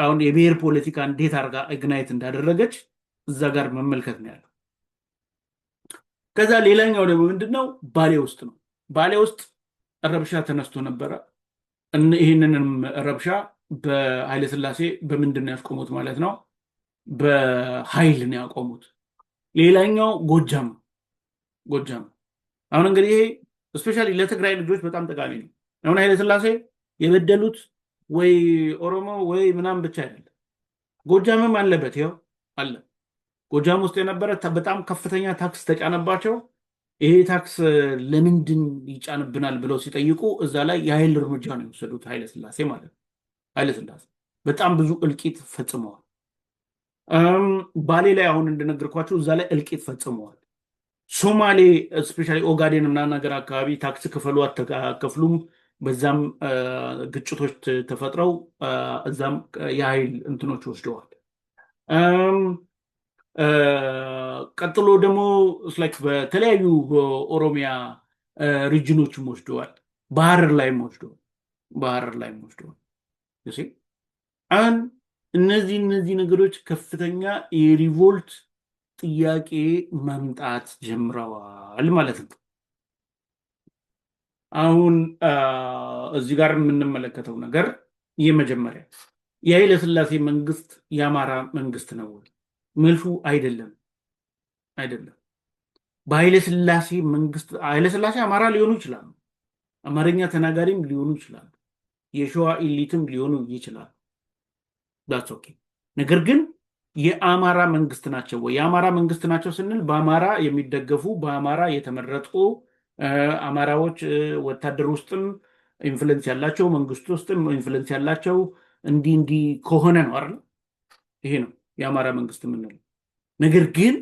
አሁን የብሔር ፖለቲካ እንዴት አድርጋ ignite እንዳደረገች እዛ ጋር መመልከት ነው ያለው። ከዛ ሌላኛው ደግሞ ምንድነው? ባሌ ውስጥ ነው። ባሌ ውስጥ ረብሻ ተነስቶ ነበረ። ይህንንም ረብሻ በኃይለ ሥላሴ በምንድን ነው ያስቆሙት ማለት ነው? በኃይል ነው ያቆሙት። ሌላኛው ጎጃም፣ ጎጃም። አሁን እንግዲህ ይሄ especially ለትግራይ ልጆች በጣም ጠቃሚ ነው። አሁን ኃይለ ሥላሴ የበደሉት ወይ ኦሮሞ ወይ ምናምን ብቻ አይደለም፣ ጎጃምም አለበት። ይኸው አለ። ጎጃም ውስጥ የነበረ በጣም ከፍተኛ tax ተጫነባቸው። ይሄ tax ለምንድን ይጫንብናል ብለው ሲጠይቁ እዛ ላይ የኃይል እርምጃ ነው የወሰዱት ኃይለ ሥላሴ ማለት ነው። ኃይለ ሥላሴ በጣም ብዙ እልቂት ፈጽመዋል። ባሌ ላይ አሁን እንደነገርኳቸው እዛ ላይ እልቂት ፈጽመዋል። ሶማሌ especially ኦጋዴን ምናምን ነገር አካባቢ tax ክፈሉ አትከፍሉም፣ በዛም ግጭቶች ተፈጥረው እዛም የኃይል እንትኖች ወስደዋል። ቀጥሎ ደግሞ like በተለያዩ በኦሮሚያ region ኦችም ወስደዋል። በሀረር ላይም ወስደዋል። በሀረር ላይም ወስደዋል። You see? አሁን እነዚህ ነገሮች ከፍተኛ የ revolt ጥያቄ መምጣት ጀምረዋል ማለት ነው። አሁን እዚህ ጋር የምንመለከተው ነገር የመጀመሪያ የኃይለ ሥላሴ መንግስት የአማራ መንግስት ነው ወይ? መልሱ አይደለም፣ አይደለም። በኃይለ ሥላሴ መንግስት ኃይለ ሥላሴ አማራ ሊሆኑ ይችላሉ፣ አማርኛ ተናጋሪም ሊሆኑ ይችላሉ፣ የሸዋ elite ም ሊሆኑ ይችላሉ። That's okay። ነገር ግን የአማራ መንግስት ናቸው ወይ? የአማራ መንግስት ናቸው ስንል በአማራ የሚደገፉ፣ በአማራ የተመረጡ፣ አማራዎች ወታደር ውስጥም influence ያላቸው፣ መንግስት ውስጥም influence ያላቸው እንዲህ እንዲህ ከሆነ ነው አይደል? ይሄ ነው የአማራ መንግስት የምንለው። ነገር ግን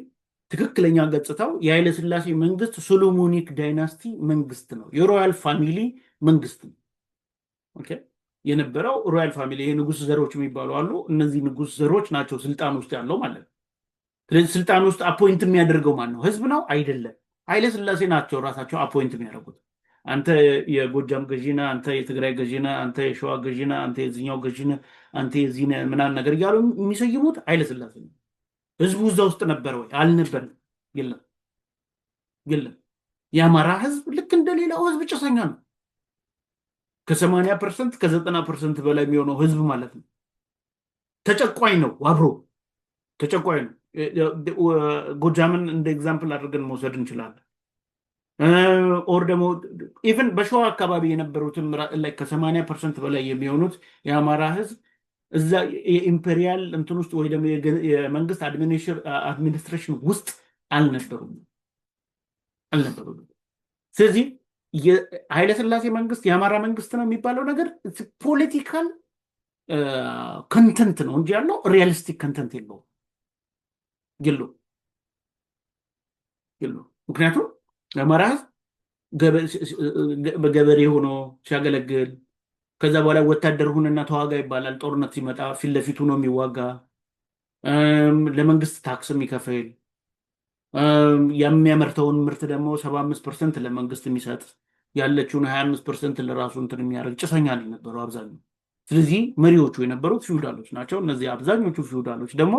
ትክክለኛ ገጽታው የኃይለ ሥላሴ መንግስት Solomonic dynasty መንግስት ነው። የ royal family መንግስት ነው። Okay፣ የነበረው royal family የንጉስ ዘሮች የሚባሉ አሉ። እነዚህ ንጉስ ዘሮች ናቸው ስልጣን ውስጥ ያለው ማለት ነው። ስለዚህ ስልጣን ውስጥ appoint የሚያደርገው ማን ነው? ህዝብ ነው? አይደለም። ኃይለ ሥላሴ ናቸው ራሳቸው appoint የሚያደርጉት። አንተ የጎጃም ገዢ ነህ፣ አንተ የትግራይ ገዢ ነህ፣ አንተ የሸዋ ገዢ ነህ፣ አንተ የዚኛው ገዢ ነህ፣ አንተ የዚህ ነህ ምናምን ነገር እያሉ የሚሰይሙት ኃይለ ሥላሴ ነው። ህዝቡ እዛ ውስጥ ነበረ ወይ? አልነበረም። የለም፣ የለም። የአማራ ህዝብ ልክ እንደ ሌላው ህዝብ ጭሰኛ ነው። ከ80% ከ90% በላይ የሚሆነው ህዝብ ማለት ነው። ተጨቋኝ ነው፣ አብሮ ተጨቋኝ ነው። ጎጃምን እንደ example አድርገን መውሰድ እንችላለን። Or ደግሞ even በሸዋ አካባቢ የነበሩትም ከ80% በላይ የሚሆኑት የአማራ ህዝብ እዛ የ imperial እንትን ውስጥ ወይ ደግሞ የመንግስት administration ውስጥ አልነበሩም፣ አልነበሩም። ስለዚህ የኃይለሥላሴ መንግስት የአማራ መንግስት ነው የሚባለው ነገር political content ነው እንጂ ያለው realistic content የለውም፣ የለውም፣ የለውም። ምክንያቱም የአማራ ህዝብ በገበሬ ሆኖ ሲያገለግል ከዛ በኋላ ወታደር ሁንና ተዋጋ ይባላል። ጦርነት ሲመጣ ፊት ለፊቱ ነው የሚዋጋ፣ ለመንግስት tax የሚከፍል፣ የሚያመርተውን ምርት ደግሞ 75% ለመንግስት የሚሰጥ፣ ያለችውን 25% ለራሱ እንትን የሚያደርግ ጭሰኛ ነው የነበረው አብዛኛው። ስለዚህ መሪዎቹ የነበሩት ፊውዳሎች ናቸው። እነዚህ አብዛኞቹ ፊውዳሎች ደግሞ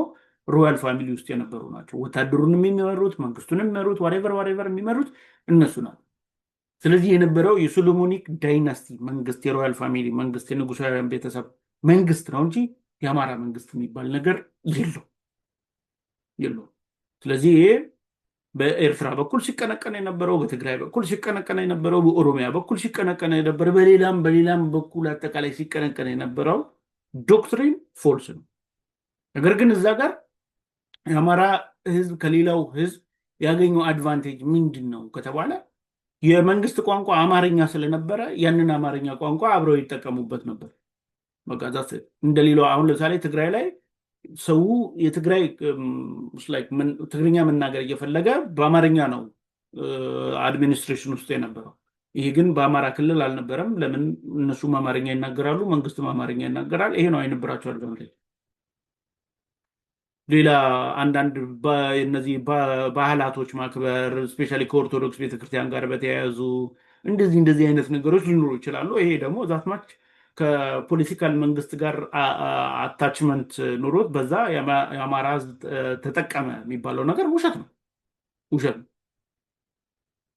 royal family ውስጥ የነበሩ ናቸው። ወታደሩንም የሚመሩት፣ መንግስቱን የሚመሩት፣ whatever whatever የሚመሩት እነሱ ናቸው። ስለዚህ የነበረው የ Solomonic dynasty መንግስት፣ የ royal family መንግስት፣ የንጉሳውያን ቤተሰብ መንግስት ነው እንጂ የአማራ መንግስት የሚባል ነገር የለው። ስለዚህ ይሄ በኤርትራ በኩል ሲቀነቀን የነበረው፣ በትግራይ በኩል ሲቀነቀን የነበረው፣ በኦሮሚያ በኩል ሲቀነቀን የነበረው፣ በሌላም በሌላም በኩል አጠቃላይ ሲቀነቀን የነበረው doctrine false ነው። ነገር ግን እዛ ጋር የአማራ ህዝብ ከሌላው ህዝብ ያገኘው advantage ምንድን ነው ከተባለ የመንግስት ቋንቋ አማርኛ ስለነበረ ያንን አማርኛ ቋንቋ አብረው ይጠቀሙበት ነበር። በቃ እንደሌላው አሁን ለምሳሌ ትግራይ ላይ ሰው የትግራይ ትግርኛ መናገር እየፈለገ በአማርኛ ነው administration ውስጥ የነበረው። ይሄ ግን በአማራ ክልል አልነበረም። ለምን? እነሱም አማርኛ ይናገራሉ፣ መንግስትም አማርኛ ይናገራል። ይሄ ነው የነበራቸው advantage። ሌላ አንዳንድ እነዚህ ባህላቶች ማክበር especially ከኦርቶዶክስ ቤተክርስቲያን ጋር በተያያዙ እንደዚህ እንደዚህ አይነት ነገሮች ሊኖሩ ይችላሉ። ይሄ ደግሞ that much ከ political መንግስት ጋር attachment ኑሮት በዛ የአማራ ህዝብ ተጠቀመ የሚባለው ነገር ውሸት ነው፣ ውሸት ነው።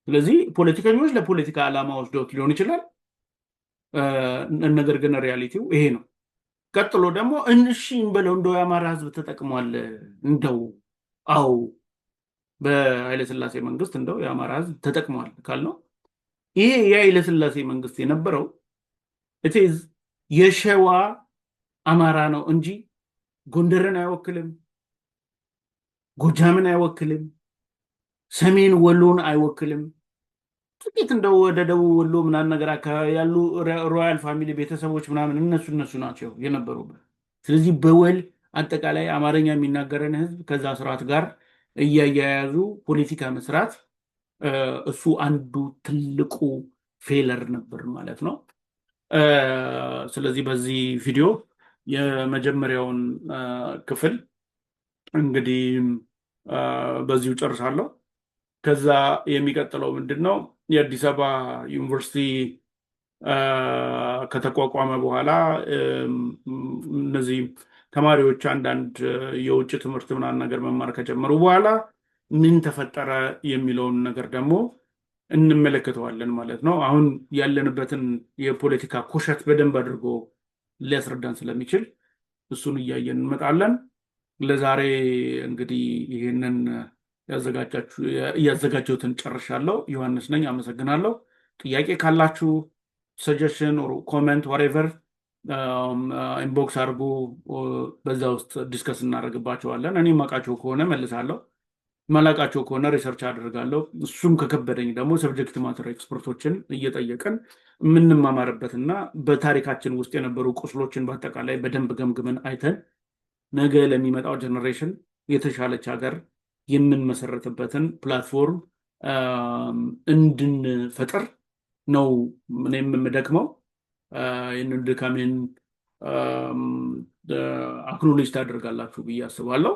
ስለዚህ ፖለቲከኞች ለፖለቲካ ዓላማ ወስደውት ሊሆን ይችላል። ነገር ግን reality ው ይሄ ነው። ቀጥሎ ደግሞ እሺ እንበለው እንደው የአማራ ህዝብ ተጠቅሟል፣ እንደው አው በኃይለስላሴ መንግስት እንደው የአማራ ህዝብ ተጠቅሟል ካልነው ይሄ የኃይለስላሴ መንግስት የነበረው it is የሸዋ አማራ ነው እንጂ ጎንደርን አይወክልም፣ ጎጃምን አይወክልም፣ ሰሜን ወሎን አይወክልም። ጥቂት እንደው ወደ ደቡብ ወሎ ምናምን ነገር አካባቢ ያሉ royal family ቤተሰቦች ምናምን እነሱ እነሱ ናቸው የነበሩበት። ስለዚህ በወል አጠቃላይ አማርኛ የሚናገረን ህዝብ ከዛ ስርዓት ጋር እያያያዙ ፖለቲካ መስራት እሱ አንዱ ትልቁ failure ነበር ማለት ነው። ስለዚህ በዚህ ቪዲዮ የመጀመሪያውን ክፍል እንግዲህ በዚሁ ጨርሳለሁ። ከዛ የሚቀጥለው ምንድን ነው? የአዲስ አበባ ዩኒቨርሲቲ ከተቋቋመ በኋላ እነዚህ ተማሪዎች አንዳንድ የውጭ ትምህርት ምናምን ነገር መማር ከጀመሩ በኋላ ምን ተፈጠረ የሚለውን ነገር ደግሞ እንመለከተዋለን ማለት ነው። አሁን ያለንበትን የፖለቲካ ኮሸት በደንብ አድርጎ ሊያስረዳን ስለሚችል እሱን እያየን እንመጣለን። ለዛሬ እንግዲህ ይህንን ያዘጋጀሁትን ጨርሻለሁ። ዮሐንስ ነኝ። አመሰግናለሁ። ጥያቄ ካላችሁ suggestion፣ comment፣ whatever inbox አድርጉ። በዛ ውስጥ discuss እናደርግባቸዋለን። እኔ የማውቃቸው ከሆነ መልሳለሁ፣ ማላውቃቸው ከሆነ research አደርጋለሁ። እሱም ከከበደኝ ደግሞ subject matter expert ኦችን እየጠየቅን የምንማማርበትና በታሪካችን ውስጥ የነበሩ ቁስሎችን በአጠቃላይ በደንብ ገምግመን አይተን ነገ ለሚመጣው generation የተሻለች ሀገር የምንመሰረትበትን platform እንድንፈጥር ነው እኔም የምደክመው። ይህንን ድካሜን acknowledge ታደርጋላችሁ ብዬ አስባለሁ።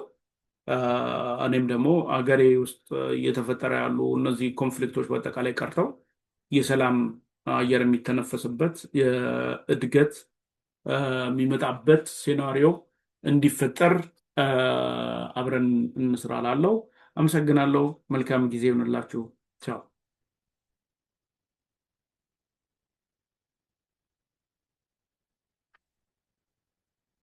እኔም ደግሞ አገሬ ውስጥ እየተፈጠረ ያሉ እነዚህ conflict ኦች በአጠቃላይ ቀርተው የሰላም አየር የሚተነፈስበት፣ የእድገት የሚመጣበት scenario እንዲፈጠር አብረን እንስራ እላለሁ። አመሰግናለሁ። መልካም ጊዜ ይሁንላችሁ። ቻው።